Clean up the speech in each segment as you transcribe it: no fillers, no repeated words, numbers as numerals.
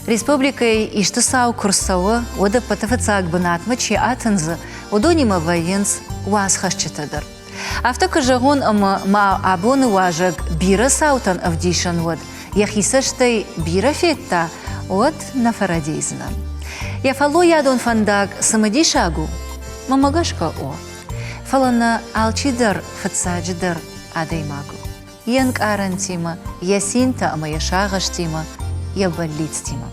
Республикӕйы исты цау куы рцӕуы, уӕд ӕппӕты фыццаг бынатмӕ чи атындзы, уыдонимӕ вӕййынц уацхӕсджытӕ дӕр. Афтӕ куы зӕгъон, ӕмӕ мӕ абоны уазӕг бирӕ цаутӕн ӕвдисӕн уӕд, йӕхи цӕстӕй бирӕ федта, уӕд нӕ фӕрӕдийдзынӕн. Йӕ фӕллойадон фӕндаг цымыдисаг у? Мӕнмӕ гӕсгӕ, о. Фӕлӕ нӕ алчидӕр фыццаджыдӕр адӕймаг у. Йе нкъарӕнтимӕ, йӕ цинтӕ ӕмӕ йӕ сагъӕстимӕ, йӕ бӕллицтимӕ.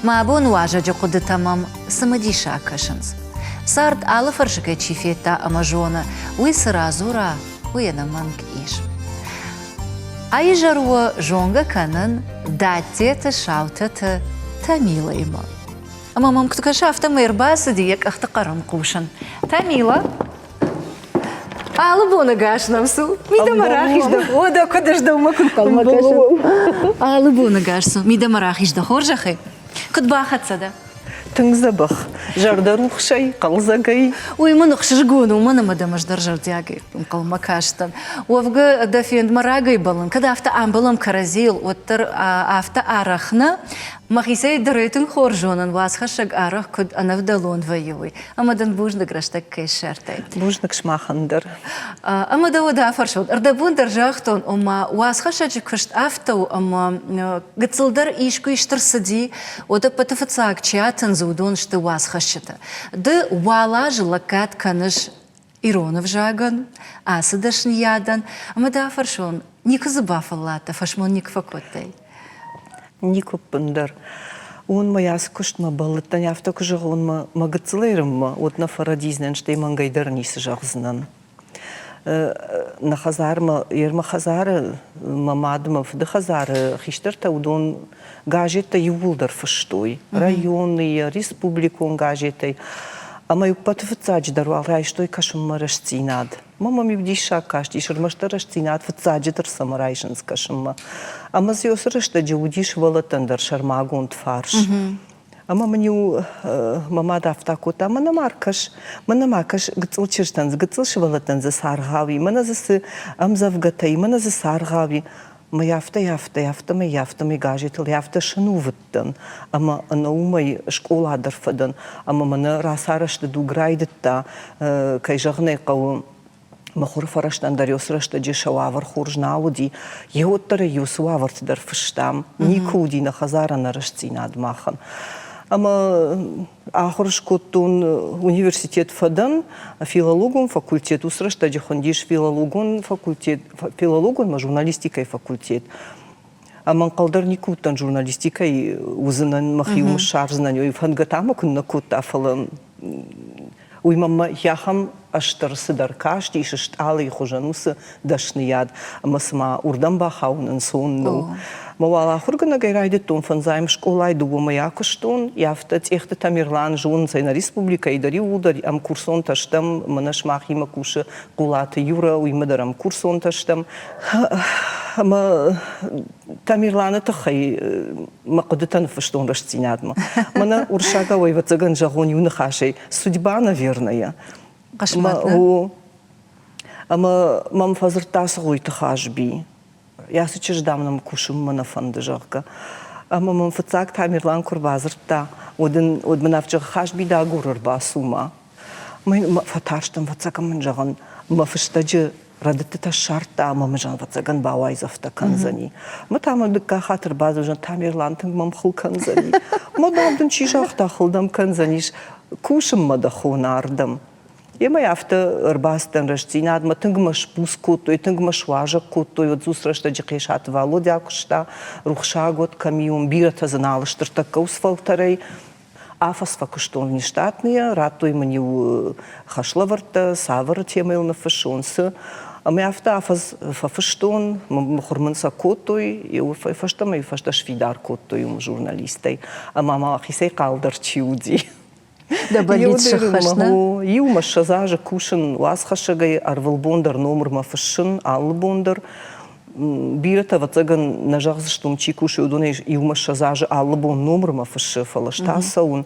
Мӕ абон уазӕджы хъуыдытӕ мӕм цымыдисаг кӕсынц. Цард алы фӕрсыгӕй чи федта ӕмӕ зоны, уый цы радзура, уый ӕнӕмӕнг ис. А изӕр уӕ зонгӕ кӕнын Даттеты Саутӕты Тамилӕимӕ. Ӕмӕ мӕм куыд кӕсы, афтӕмӕй ӕрбацыди йӕ къӕхты хъӕр ын хъусын. Тамила, алы боны гас нӕм цу. Мидӕмӕ рахиз дӕ. О, дӕ куыд ӕз дӕумӕ куыд хъӕлмӕ кӕсын. Алы боны гас цу. Мидӕмӕ рахиз дӕ хорзӕхӕй. Куыд бахӕццӕ дӕ? Тынг дзӕбӕх, зӕрдӕрухсӕй, хъӕлдзӕгӕй. Уый мын ӕхсызгон у, уымӕн ӕмӕ дӕм ӕз дӕр зӕрдиагӕй ӕнхъӕлмӕ кастӕн. Уӕвгӕ дӕ фендмӕ рагӕй бӕллын, кӕд афтӕ ӕмбӕлӕм кӕрӕдзийыл, уӕддӕр афтӕ арӕх нӕ. Мӕхицӕй дӕр ӕй тынг хорз зонын, уацхӕссӕг арӕх куыд ӕнӕвдӕлон вӕййы, уый. Ӕмӕ дын бузныг рӕстӕг кӕй ссардтай. Бузныг сымахӕн дӕр. Ӕмӕ дӕ уӕдӕ афӕрсон. Ӕрдӕбон дӕр загътон, ома уацхӕссӕджы куыст афтӕ у, ӕмӕ гыццылдӕр искуы исты рцыди, уӕд ӕппӕты фыццаг чи атындзы, уыдон сты уацхӕсджытӕ. Ды уал азы лӕггад кӕныс ирон ӕвзагӕн, ацы дӕсныйадӕн, ӕмӕ дӕ афӕрсон, никуы дзы бафӕлладтӕ, фӕсмон никуы фӕкодтай? Никуы ӕппындӕр. Уымӕн мӕ ацы куыстмӕ бӕллыдтӕн, афтӕ куы зӕгъон, мӕ, мӕ гыццылӕй рынмӕ, уӕд нӕ фӕрӕдидзынӕн, стӕй мӕнгӕй дӕр ницы зӕгъдзынӕн. Нӕ хӕдзармӕ, мӕ хӕдзары, мӕ мад, мӕ фыды хӕдзары хистӕртӕ уыдон газеттӕ иууылдӕр фыстой, районы, республикон газеттӕй. Ӕмӕ ӕппӕты фыццаджыдӕр уал райстой кӕсынмӕ рӕстдзинад. Мӕ мӕм-иу диссаг кастис, ӕрмӕстдӕр рӕстдзинад фыццаджыдӕр цӕмӕ райсынц кӕсынмӕ. Ӕмӕ дзы уыцы рӕстӕджы уыди сывӕллӕттӕн дӕр сӕрмагонд фарс. Ӕмӕ мын-иу мӕ мад афтӕ кодта, мӕнӕ ма ӕркӕс, мӕнӕ ма кӕс гыццыл чызджытӕн, гыццыл сывӕллӕттӕн дзы цы аргъау и, мӕнӕ дзы цы ӕмдзӕвгӕтӕ и, мӕнӕ дзы цы аргъау и. Мӕ афтӕ, афтӕ, афтӕмӕй, афтӕмӕй газетыл афтӕ сӕнувыдтӕн, ӕмӕ ӕнӕ уымӕй скъола дӕр фӕдӕн, ӕмӕ мӕнӕ рацарӕзты дуг райдыдта, кӕй зӕгъын ӕй хъӕуы, мыхуыры фӕрӕзтӕн дӕр уыцы рӕстӕджы сӕ уавӕр хорз нал уыди, йеуӕддӕр ӕй уыцы уавӕрты дӕр фыстам. Никуы уыди нӕ хӕдзарӕн ӕрӕстдзинад махӕн. Ӕмӕ ахуыр скодтон университет фӕдӕн, филологон факультет, уыцы рӕстӕджы хуындис филологон факультет, филологон ӕмӕ журналистикӕйы факультет. Ӕмӕ ӕнхъӕл дӕр никуы уыдтӕн журналистикӕйы уыдзынӕн, мӕхи уым ссардзынӕн, уый фӕндгӕ та мӕ куыннӕ кодта, фӕлӕ Уый мӕм ахӕм ӕстыр цыдӕр кастис стъалыйы хуызӕн уыцы дӕсныйад, ӕмӕ цыма уырдӕм бахауын ӕнцон нӕу. Мӕ уал ахуыргӕнӕгӕй райдыдтон фӕндзайӕм скъолайы дыууӕ акуыстон, афтӕ Тъехты Тамерлан зонынц ӕй нӕ республикӕйы дӕр иууылдӕр ӕмкурсонтӕ стӕм, мӕнӕ сымахимӕ кусы Хъулаты Юра, уыимӕ дӕр ӕмкурсонтӕ стӕм. Ӕмӕ Тамерланы тыххӕй мӕ хъуыдытӕ ныффыстон рӕстдзинадмӕ. Мӕнӕ уырыссагау ӕвӕццӕгӕн зӕгъон иу ныхасӕй судьба, наверное. Хъысмӕт, нӕ? Ӕмӕ мӕм фӕдзырдта Цгъойты Хазби. Ацы чызг, дам, нӕм кусынмӕ нӕ фӕнды, зӕгъгӕ. Ӕмӕ мӕм фыццаг Тамерлан куы ӕрбадзырдта, уӕд ын уӕд мын афтӕ Хазби дӕ агуры ӕрбацу-ма. Фӕтарстӕн, ӕвӕццӕгӕн мын зӕгъын, мӕ фыстӕджы рӕдыдтытӕ ссардта ӕмӕ мын зӕгъын, ӕвӕццӕгӕн бауайдзӕфтӕ кӕндзӕни. Мӕ та мӕм дыккаг хатт ӕрбадзурдзӕн, Тамерлан тынг мӕм хыл кӕндзӕни. Мӕ дам дын чи загъта, хыл дӕм кӕндзӕнис, кусынмӕ дӕ хона ардӕм. Емӕ афтӕ ӕрбацыдтӕн рӕстдзинадмӕ, тынг мӕ сбуц кодтой, тынг мӕ суазӕг кодтой. Уӕд уыцы рӕстӕджы Хъесаты Валодя куыста, рухсаг уӕд кӕм и, уым бирӕтӕ дзы нал сты ӕртӕккӕ уыцы фӕлтӕрӕй. Афӕдз фӕкуыстон внештатныйӕ, радтой мын-иу хӕслӕвӕрдтӕ, цавӕр темӕйыл ныффыссон, цы. Ӕмӕ афтӕ афӕдз фӕфыстон, мыхуыр мын сӕ кодтой, фӕстӕмӕ фӕстӕ сфидар кодтой уым журналисттӕй. Ӕмӕ ма мӕхицӕй хъалдӕр чи уыди. Дӕ бӕллиц сӕххӕст, нӕ? Иумӕ 20 азы кусын уацхӕссӕгӕй, ӕрвылбон дӕр номырмӕ фыссын, алы бон дӕр. Бирӕтӕ, ӕвӕццӕгӕн, нӕ зӕгъдзысты, уым чи кусы, уыдонӕй иумӕ 20 азы алы бон номырмӕ фыссы, фӕлӕ ӕз та цӕуын.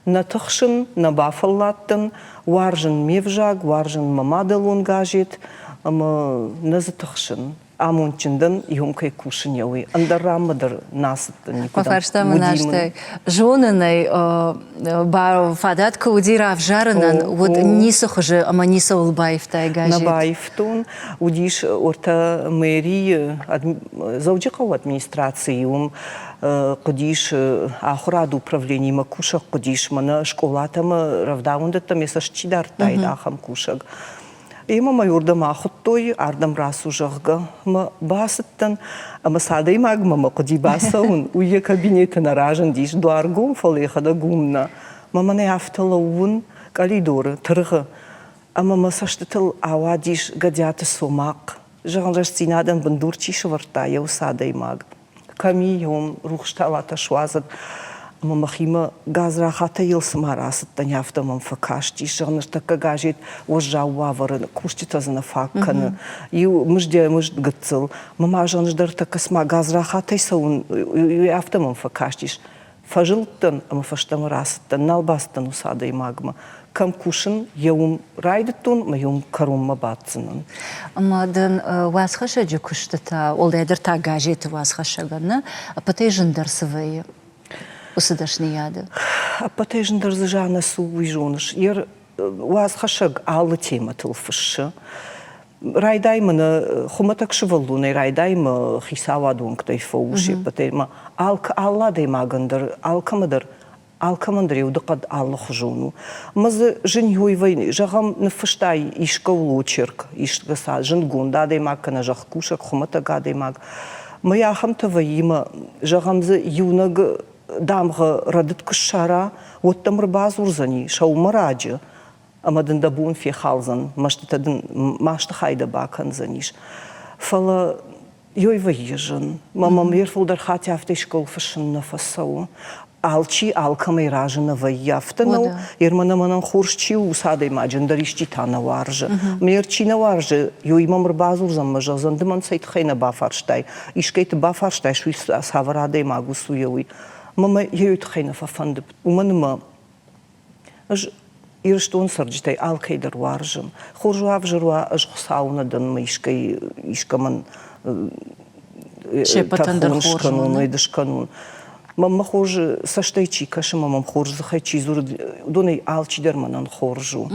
Нӕ тыхсын, нӕ бафӕлладтӕн, уарзын ме взаг, уарзын мӕ мадӕлон газет. Ӕмӕ нӕ дзы тыхсын. Амондджын дӕн, иум кӕй кусын йӕ уый. Ӕндӕр ранмӕ дӕр нӕ ацыдтӕн никуыдӕм. Фарста мын азтӕй. Зонын ӕй, фадат куы уыди равзарынӕн, уӕд ницы хуызы ӕмӕ ницӕуыл баивтай газет? Нӕ баивтон. Уыдис уӕртӕ мэрийы, Дзӕуджыхъӕуы администрацийы уым хъуыдис ахуырады управленимӕ кусӕг хъуыдис, мӕнӕ скъолатӕм рӕвдауӕндӕттӕм йӕ цӕст чи дардтаид, ахӕм кусӕг. Ӕмӕ мӕ уырдӕм ахуыдтой, ардӕм рацу, зӕгъгӕ. Мӕ бацыдтӕн, ӕмӕ цы адӕймагмӕ мӕ хъуыди бацӕуын, уый йӕ кабинеты нӕ разындис, дуаргом, фӕлӕ йӕхӕдӕг уым нӕ. Мӕ мӕнӕ афтӕ лӕууын къӕлидоры, тыргъы, ӕмӕ мӕ цӕстытыл ауадис Гӕдиаты Цомахъ, зӕгъын, рӕстдзинадӕн бындур чи сӕвӕрдта, йӕ уыцы адӕймаг. Кӕм и, уым рухс талатӕ суадзӕд. Ӕмӕ мӕхимӕ гадзрахатӕй йыл цыма рацыдтӕн, афтӕ мӕм фӕкастис. Зӕгъ, ныртӕккӕ газет уӕззау уавӕры, кусджытӕ дзы нӕ фаг кӕны. Иу мыздӕй мызд гыццыл. Мӕ ма зӕгъын, ӕз дӕр тӕккӕ цыма гадзрахатӕй цӕуын, афтӕ мӕм фӕкастис. Фӕзылдтӕн ӕмӕ фӕстӕмӕ рацыдтӕн, нал бацыдтӕн уыцы адӕймагмӕ. Кӕм кусын, йӕ уым райдыдтон ӕмӕ йӕ уым кӕронмӕ баддзынӕн. Ӕмӕ дын уацхӕссӕджы куыстытӕ, уӕлдайдӕр та газеты уацхӕссӕгӕн, нӕ, ӕппӕтӕй зындӕр цы вӕййы уыцы дӕсныйады? Ӕппӕтӕй зындӕр дзы Жаннӕ цы у, уый зоныс. Йе уацхӕссӕг алы темӕтыл фыссы. Райдай мӕнӕ хуымӕтӕг сывӕллонӕй райдай мӕ хицауады уӕнгтӕй фӕу се ппӕтӕй мӕ алы адӕймагӕн дӕр алкӕмӕ дӕр алкӕмӕн дӕр йӕ удыхъӕд алыхуызон у. Мӕ дзы зын вӕййы, зӕгъӕм, ныффыстай искӕуыл очерк, искӕцы зындгонд адӕймаг кӕнӕ зӕхкусӕг, хуымӕтӕг адӕймаг. Мӕ ахӕмтӕ вӕййы мӕ, зӕгъӕм дзы иунӕг дамгъӕ рӕдыд куы ссара, уӕд дӕм ӕрбадзурдзӕни сӕумӕраджы ӕмӕ дын дӕ бон фехалдзӕн, мӕстытӕ дын масты хай дӕ бакӕндзӕнис. Фӕлӕ ёй вӕййы зын. Мӕ мӕм йе фылдӕр хатт афтӕ искӕуыл фыссын нӕ фӕцӕуы. Алчи алкӕмӕй разы нӕ вӕййы, афтӕ нӕу. Ермӕнӕ мӕнӕн хорз чи у, уыцы адӕймаджы ӕндӕр исчи та нӕ уарзы. Мӕ чи нӕ уарзы, ёй мӕм ӕрбадзурдзӕн мӕ зӕгъдзӕн, ды мӕн цӕй тыххӕй нӕ бафарстай, искӕйты бафарстай, уый цавӕр адӕймаг у, цы у, уый. Мӕ мӕ йӕ тыххӕй нӕ фӕфӕнды. Уымӕн ӕмӕ Ӕз Ирыстоны цӕрджытӕй алкӕй дӕр уарзын. Хорз уа, ӕвзӕр уа, ӕз Хуыцауы нӕ дӕн мӕ искӕй искӕмӕн тӕрхон скӕнон, ӕд скӕнон. Мӕнмӕ хорз цӕстӕй чи кӕсы, мӕ мӕм хорз дзыхӕй чи дзуры, уыдонӕй алчидӕр мӕнӕн хорз у.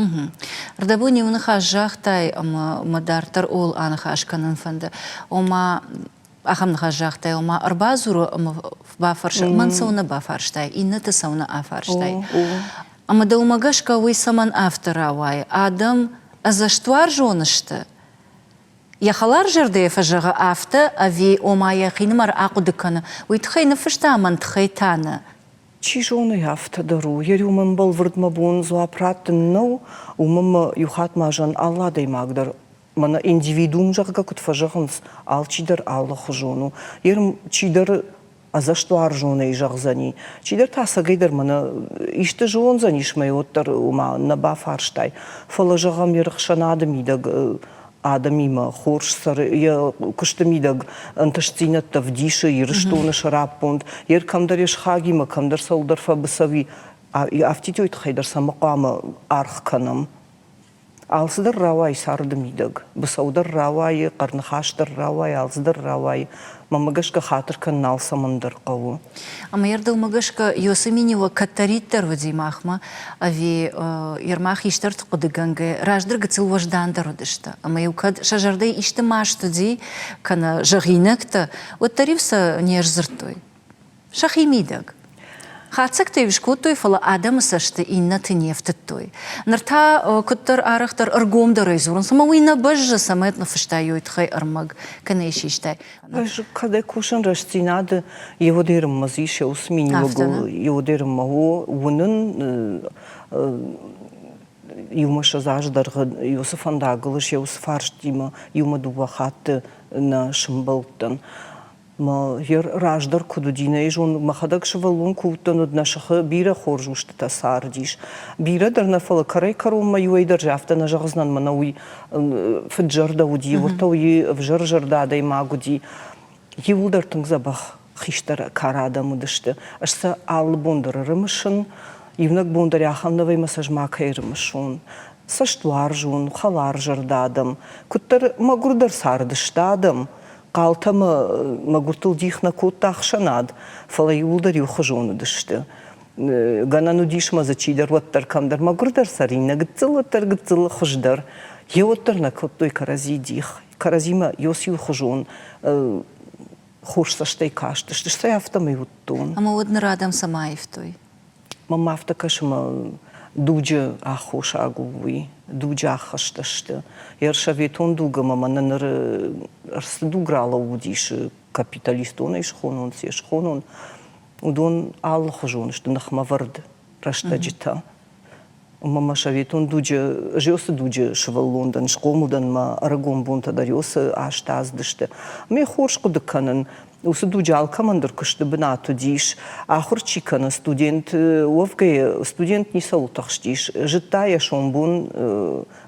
Рдӕбон иу ныхас загътай ӕмӕ мӕ дарддӕр ууыл аныхас кӕнын фӕнды. Ома, ахӕм ныхас загътай, ома ӕрбадзуры ӕмӕ бафӕрсы, мӕн цӕуылнӕ бафарстай, иннӕты цӕуылнӕ афарстай. Ӕмӕ дӕумӕ гӕсгӕ уый цӕмӕн афтӕ рауайы? Адӕм ӕдзӕстуарзон сты? Йӕ хӕлар зӕрдӕйӕ фӕзӕгъы афтӕ, ӕви ома йӕхинымӕр ахъуыды кӕны, уый тыххӕй ныффыста, мӕн тыххӕй та нӕ? Чи зоны, афтӕ дӕр у. Йӕ риумӕ бӕлвырд мӕ бон дзуапп раттын нӕу, уымӕн мӕ иу хатт ма зӕгъын, алы адӕймаг дӕр мӕнӕ индивидуум, зӕгъгӕ, куыд фӕзӕгъынц, алчидӕр алыхуызон у. Ер чидӕр ӕдзӕстуарзонӕй зӕгъдзӕни, чидӕр та ӕцӕгӕйдӕр мӕнӕ исты зондзӕнис мӕ уӕддӕр ома нӕ бафарстай. Фӕлӕ, зӕгъӕм, йе рхсӕнады мидӕг адӕмимӕ хорз цӕры, йӕ куысты мидӕг ӕнтыстдзинӕдтӕ вдисы Ирыстоны сӕраппонд, ер кӕмдӕр йе схагимӕ, кӕмдӕр цӕуылдӕр фӕбыцӕуи, афтидой тыххӕй дӕр цӕмӕ хъуамӕ аргъ кӕнӕм. Алцыдӕр рауайы царды мидӕг. Быцӕу дӕр рауайы, хъӕрныхас дӕр рауайы, алцыдӕр рауайы. Мӕнмӕ гӕсгӕ хатыр кӕнын алцӕмӕн дӕр хъӕуы. Ӕмӕ йе рдӕумӕ гӕсгӕ Йосы миниуӕг кӕддӕриддӕр уыди махмӕ, ӕви ерма хистӕрты хъуыдыгӕнгӕ раздӕр гыццыл уӕздандӕр уыдысты. Ӕмӕ-иу кӕд сӕ зӕрдӕйы исты маст уыди, кӕнӕ зӕгъинӕгтӕ, уӕддӕр-иу сӕ не сдзырдтой. Сӕхи мидӕг. Хатдзӕгтӕ-иу скодтой, фӕлӕ адӕмы цӕсты иннӕты не фтыдтой. Ныр та куыддӕр арӕхдӕр ӕргомдӕрӕй дзурынц, ӕмӕ уый нӕ бӕззы, цӕмӕй ныффыстай уый тыххӕй ӕрмӕг, кӕнӕ систай. Ӕз кӕд кусын рӕстдзинады еуӕдерынмӕ дзы ис уыцы миниуӕгыл еуӕдерынмӕ у уынын иумӕ ссӕдз азы дӕргъы уыцы фӕндагыл ис уыцы фарстимӕ иумӕ дыууӕ хатты нӕ сымбӕлдтӕн. Мӕ раздӕр куыд уыди, нӕ зон, мӕхӕдӕг сывӕллон куы уыдтӕн, уӕд нӕ сыхы бирӕ хорз устытӕ цардис. Бирӕ дӕр нӕ, фӕлӕ кӕрӕй-кӕронмӕ иуӕй дӕр афтӕ нӕ зӕгъдзынӕн, мӕнӕ уый фыд-зӕрдӕ уыди, уӕртӕ уый ӕвзӕр-зӕрдӕ адӕймаг уыди. Иууылдӕр тынг дзӕбӕх хистӕр кары адӕм уыдысты. Ӕз сӕ алы бон дӕр ӕрымысын, иунӕг бон дӕр ахӕм нӕ вӕййы, мӕ сӕ ӕз макӕй ӕрымысон. Цӕстуарзон, хӕларзӕрдӕ адӕм, куыддӕр мӕгуырдӕр цардысты адӕм, хъалтӕ мӕ мӕгуыртыл дих нӕ кодта ӕхсӕнад, фӕлӕ иууылдӕр иухуызон уыдысты. Гӕнӕн уыдис ма дзы чидӕр уӕддӕр кӕмдӕр мӕгуырдӕр цӕрин, нӕ гыццыл уӕддӕр гыццыл хуыздӕр. Йе уӕддӕр нӕ кодтой кӕрӕдзи дих, кӕрӕдзимӕ иухуызон хорз цӕстӕй кастысты, стӕй афтӕмӕй уыдтон. Ӕмӕ уӕд ныр адӕм цӕмӕ аивтой? Мӕнмӕ афтӕ кӕсы, мӕ дуджы аххосаг у уый, дуджы ӕххӕст сты. Йӕ советон дуг ӕмӕ мӕнӕ ныр цы дуг ралӕууыдис, капиталистонӕй схонон, се схонон, уыдон алыхуызон сты ныхмӕвӕрд рӕстӕджытӕ. Ӕмӕ мӕ советон дуджы, ӕз уыцы дуджы сывӕллон дӕн, схъомыл дӕн, мӕ ӕрыгон бонтӕ дӕр уыцы азтӕ ацыдысты. Ӕмӕ хорз хъуыды кӕнын, уыцы дуджы алкӕмӕн дӕр куысты бынат уыдис. Ахуыр чи кӕны, студент уӕвгӕйӕ, студент ницӕуыл тыхстис. Зыдта йӕ сомбон,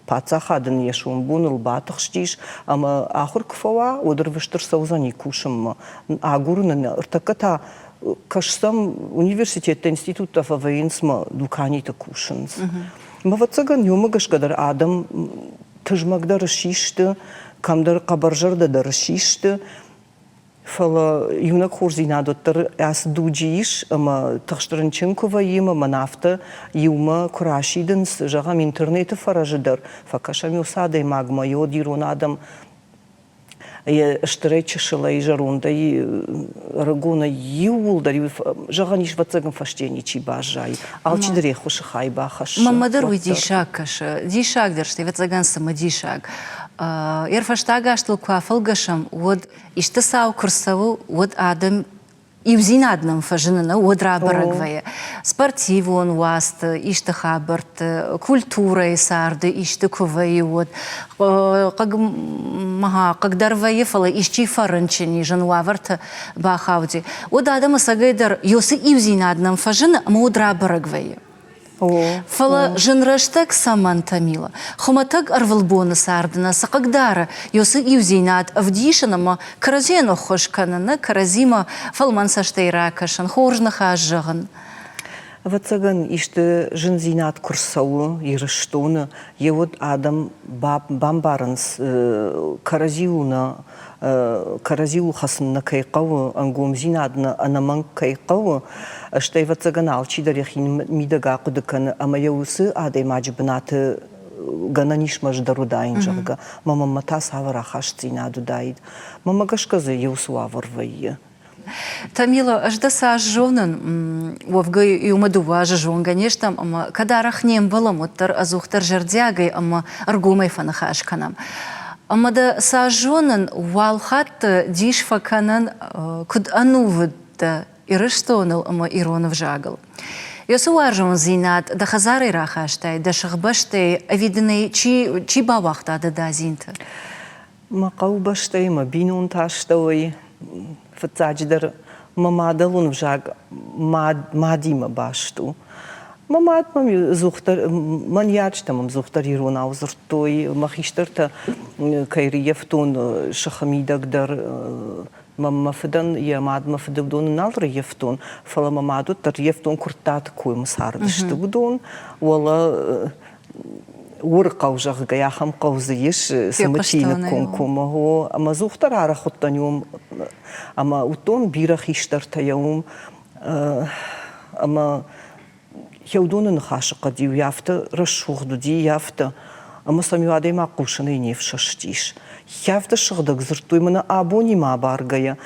паддзахад ын йӕ сомбоныл батыхстис, ӕмӕ ахуыр куы фӕуа, уӕд ӕрвыст ӕрцӕудзӕни кусынмӕ. Агурын ын ӕртӕккӕ та кӕсӕм, университеттӕ, институттӕ фӕвӕййынц мӕ дуканиты кусынц. Мӕ ӕвӕццӕгӕн, уымӕ гӕсгӕ дӕр адӕм тызмӕгдӕр систы, кӕмдӕр хъӕбӕрзӕрдӕ дӕр систы. Фӕлӕ иунӕг хорздзинад уӕддӕр ацы дуджы ис, ӕмӕ тыхст рынчын куы вӕййы ӕмӕ мӕн афтӕ иумӕ куы расидынц, зӕгъӕм, интернеты фӕрӕзы дӕр, фӕкӕсӕм уыцы адӕймагмӕ, йод ирон адӕм стырӕй чысылӕй, зӕрондӕй, ӕрыгонӕй иууылдӕр, зӕгъӕн ис, ӕвӕццӕгӕн, фӕсте ничи баззайы. Алчидӕр йе ххуысы хай бахӕссы. Мӕнмӕ дӕр уый диссаг кӕсы. Диссаг дӕр, стӕй, ӕвӕццӕгӕн, цымыдисаг. Йӕ фӕстаг азтыл куы афӕлгӕсӕм, уӕд исты цау куы рцӕуы, уӕд адӕм иудзинад нӕм фӕзыны, нӕ уӕд рабӕрӕг вӕййы. Спортивон уацты, исты хабӕртты, культурӕйы царды исты куы вӕййы, уӕд хъыг, хъыг дӕр вӕййы, фӕлӕ исчи фӕрынчын и, зын уавӕрты бахауди, уӕд адӕм ӕцӕгӕйдӕр уыцы иудзинад нӕм фӕзыны ӕмӕ уӕд рабӕрӕг вӕййы. Фӕлӕ зын рӕстӕг цӕмӕн, Тамила? Хуымӕтӕг ӕрвылбоны царды нӕ цы хъыгдары, уыцы иудзинад ӕвдисын ӕмӕ кӕрӕдзийӕн ӕххуыс кӕнын, кӕрӕдзимӕ фӕлмӕн цӕстӕй ракӕсын, хорз ныхас зӕгъын. Ӕвӕццӕгӕн, исты зындзинад куы рцӕуы Ирыстоны, йе уӕд адӕм бамбарынц, кӕрӕдзиуыл нӕ кӕрӕдзиуыл хӕцын нӕ кӕй хъӕуы, ӕнгомдзинад нӕ ӕнӕмӕнг кӕй хъӕуы, стӕй, ӕвӕццӕгӕн, алчидӕр йӕхи мидӕг ахъуыды кӕны ӕмӕ йӕ уыцы адӕймаджы бынаты гӕнӕн ис мӕ ӕз дӕр уыдаин, зӕгъгӕ, мӕ мӕнмӕ та цавӕр ахастдзинад уыдаид. Мӕнмӕ гӕсгӕ дзы иу цы уавӕр вӕййы. Тамила, ӕз дӕ цас зонын, уӕвгӕ иумӕ дыууӕ азы зонгӕ не стӕм ӕмӕ кӕд арӕх не мбӕлӕм, уӕддӕр ӕдзухдӕр зӕрдиагӕй ӕмӕ ӕргомӕй фӕныхас кӕнӕм. Ӕмӕ дӕ цас зонын, уал хатты дис фӕкӕнын, куыд ӕнувыд дӕ Ирыстоныл ӕмӕ ирон ӕвзагыл. Уыцы уарзондзинад дӕ хӕдзарӕй рахастай, дӕ сыхбӕстӕй ӕви дын ӕй чи, чи бауагъта дӕ дадзинты? Мӕ хъӕубӕстӕй, мӕ бинонты астӕуӕй, фыццаджыдӕр мӕ мадӕлон ӕвзаг мадимӕ баст у. Мӕ мад мӕм ӕдзухдӕр, мӕ ныййарджытӕ мӕм ӕдзухдӕр иронау дзырдтой, мӕ хистӕртӕ кӕй рыййӕфтон сыхы мидӕг дӕр, мӕ мӕ фыдӕн йӕ мад мӕ фыды уыдоны нал рыййӕфтон, фӕлӕ мӕ мад уӕддӕр рыййӕфтон Куырттаты коймӕ цардысты уыдон. Уӕлӕ Уырыхъӕу, зӕгъгӕ, ахӕм хъӕу дзы ис, Цымытийы ныккомкоммӕ. О, ӕмӕ ӕдзухдӕр арӕх уыдтӕн уым ӕмӕ уыдтон бирӕ хистӕртӕ йӕ уым. Ӕмӕ Хеудоны ныхасы хъӕд-иу афтӕ рӕсугъд уыди, афтӕ, ӕмӕ сӕм-иу адӕймаг хъусынӕй не фсӕстис. Афтӕ сыгъдӕг дзырдтой, мӕнӕ абонимӕ абаргӕйӕ,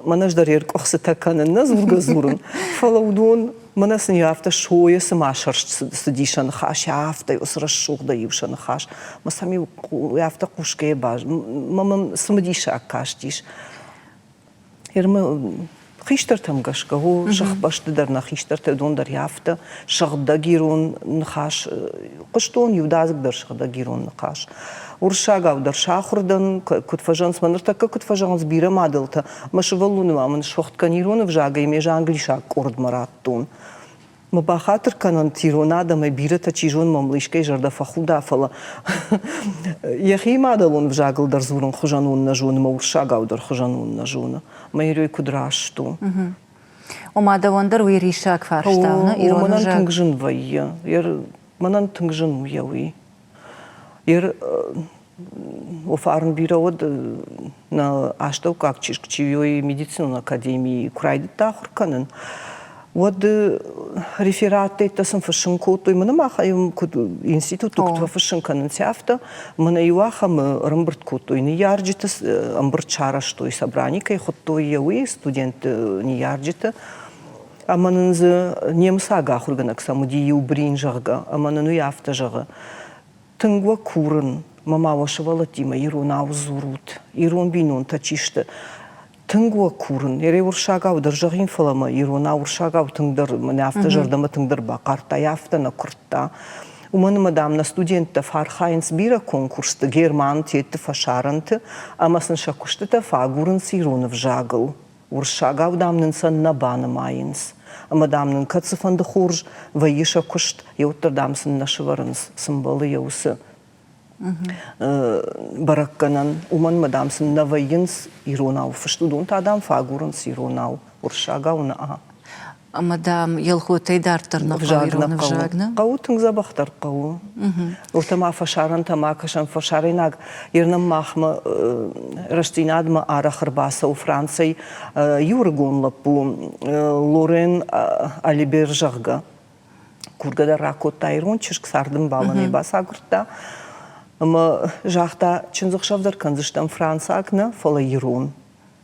мӕнӕ ӕз дӕр йе ркъуыхцытӕ кӕнын, нӕ дзургӕ-дзурын, фӕлӕ уыдон Мӕнӕ сын афтӕ сойӕ цыма сӕрст цыди сӕ ныхас, афтӕ уыцы рӕсугъдӕй-иу сӕ ныхас. Мӕ сӕм-иу афтӕ хъусгӕйӕ баз... Мӕ мӕм цымыдисаг кастис. Ермӕ хистӕртӕм гӕсгӕ, о, сыхбӕсты дӕр нӕ хистӕртӕ уыдон дӕр афтӕ сыгъдӕг ирон ныхас хъуыстон, иудадзыг дӕр сыгъдӕг ирон ныхас. Уырыссагау дӕр сахуыр дӕн, куыд фӕзӕгъынц, мӕ ныртӕккӕ куыд фӕзӕгъынц бирӕ мадӕлтӕ, мӕ сывӕллоны ма мын суӕгъд кӕн ирон ӕвзагӕй ме англисаг къордмӕ радтон. Мӕ бахатыр кӕнӕнт ирон адӕмӕй бирӕтӕ, чи зоны, мӕм искӕй зӕрдӕ фӕхуда, фӕлӕ йӕхи мадӕлон ӕвзагыл дӕр дзурын хуызӕн уын нӕ зоны, мӕ уырыссагау дӕр хуызӕн уын нӕ зоны. Мӕ ирой куыд раст у. Ома дӕуӕн дӕр уый риссаг фарста у, нӕ ирон Мӕнӕн тынг зын вӕййы. Мӕнӕн тынг зын у йӕ уый. Ер фарн бирӕ уыд нӕ астӕуккаг чызг Чиойы медицинон академийы куы райдыдта ахуыр кӕнын, уӕд рефераттӕ сын фыссын кодтой. Мӕнӕ мах куыд институтты куыд фӕфыссын кӕнынц, афтӕ. Мӕнӕ иу ахӕмы ӕрӕмбырд кодтой ныййарджыты, ӕмбырд сарӕзтой, собрани кӕй хуыдтой, йӕ уый студентты ныййарджыты. Ӕмӕ нын дзы немыцаг ахуыргӕнӕг сӕм уыди иу Брин, зӕгъгӕ, ӕмӕ нын уый афтӕ зӕгъы: Тынг уӕ курын, мӕ ма уӕ сывӕллӕттимӕ иронау дзурут, ирон бинонтӕ чи сты. Тынг уӕ курын, йе уырыссагау дӕр зӕгъин, фӕлӕ мӕ иронау уырыссагау тынгдӕр, мӕнӕ афтӕ зӕрдӕмӕ тынгдӕр бахъардта, афтӕ нӕ куырдта. Уымӕн ӕмӕ, дам, нӕ студенттӕ фӕархайынц бирӕ конкурсты, Германы, тетты, фӕсарӕнты, ӕмӕ сын сӕ куыстытӕ фӕагурынц ирон ӕвзагыл. Уырыссагау, дам, нын сӕ нӕ банымайынц. Ӕмӕ, дам, нын кӕд цыфӕнды хорз вӕййы сӕ куыст, еуӕддӕр, дам, сын нӕ сывӕрынц, цы мбӕлы йӕ уыцы бӕрӕггӕнӕн. Уымӕн ӕмӕ, дам, сын нӕ вӕййынц иронау фыст. Уыдон та, дам, фӕагурынц иронау, уырыссагау нӕ. Ӕмӕ, дам, Елхотӕй дарддӕр нӕ хъӕуы ирон ӕвзаг, нӕ? Хъӕуы тынг дзӕбӕхдӕр хъӕуы. Уотӕ ма фӕсарӕнтӕ ма кӕсӕм, фӕсарӕйнаг Ирнӕм махмӕ рӕстдзинадмӕ арӕх ӕрбацӕуы Францӕй иу ӕрыгон лӕппу Лорен Алибер, зӕгъгӕ. Кургӕ дӕр ракодта ирон чызг, цардӕмбалӕн ӕй бацагуырдта. Ӕмӕ загъта, чындзӕхсӕв дӕр кӕндзыстӕм францаг нӕ, фӕлӕ ирон.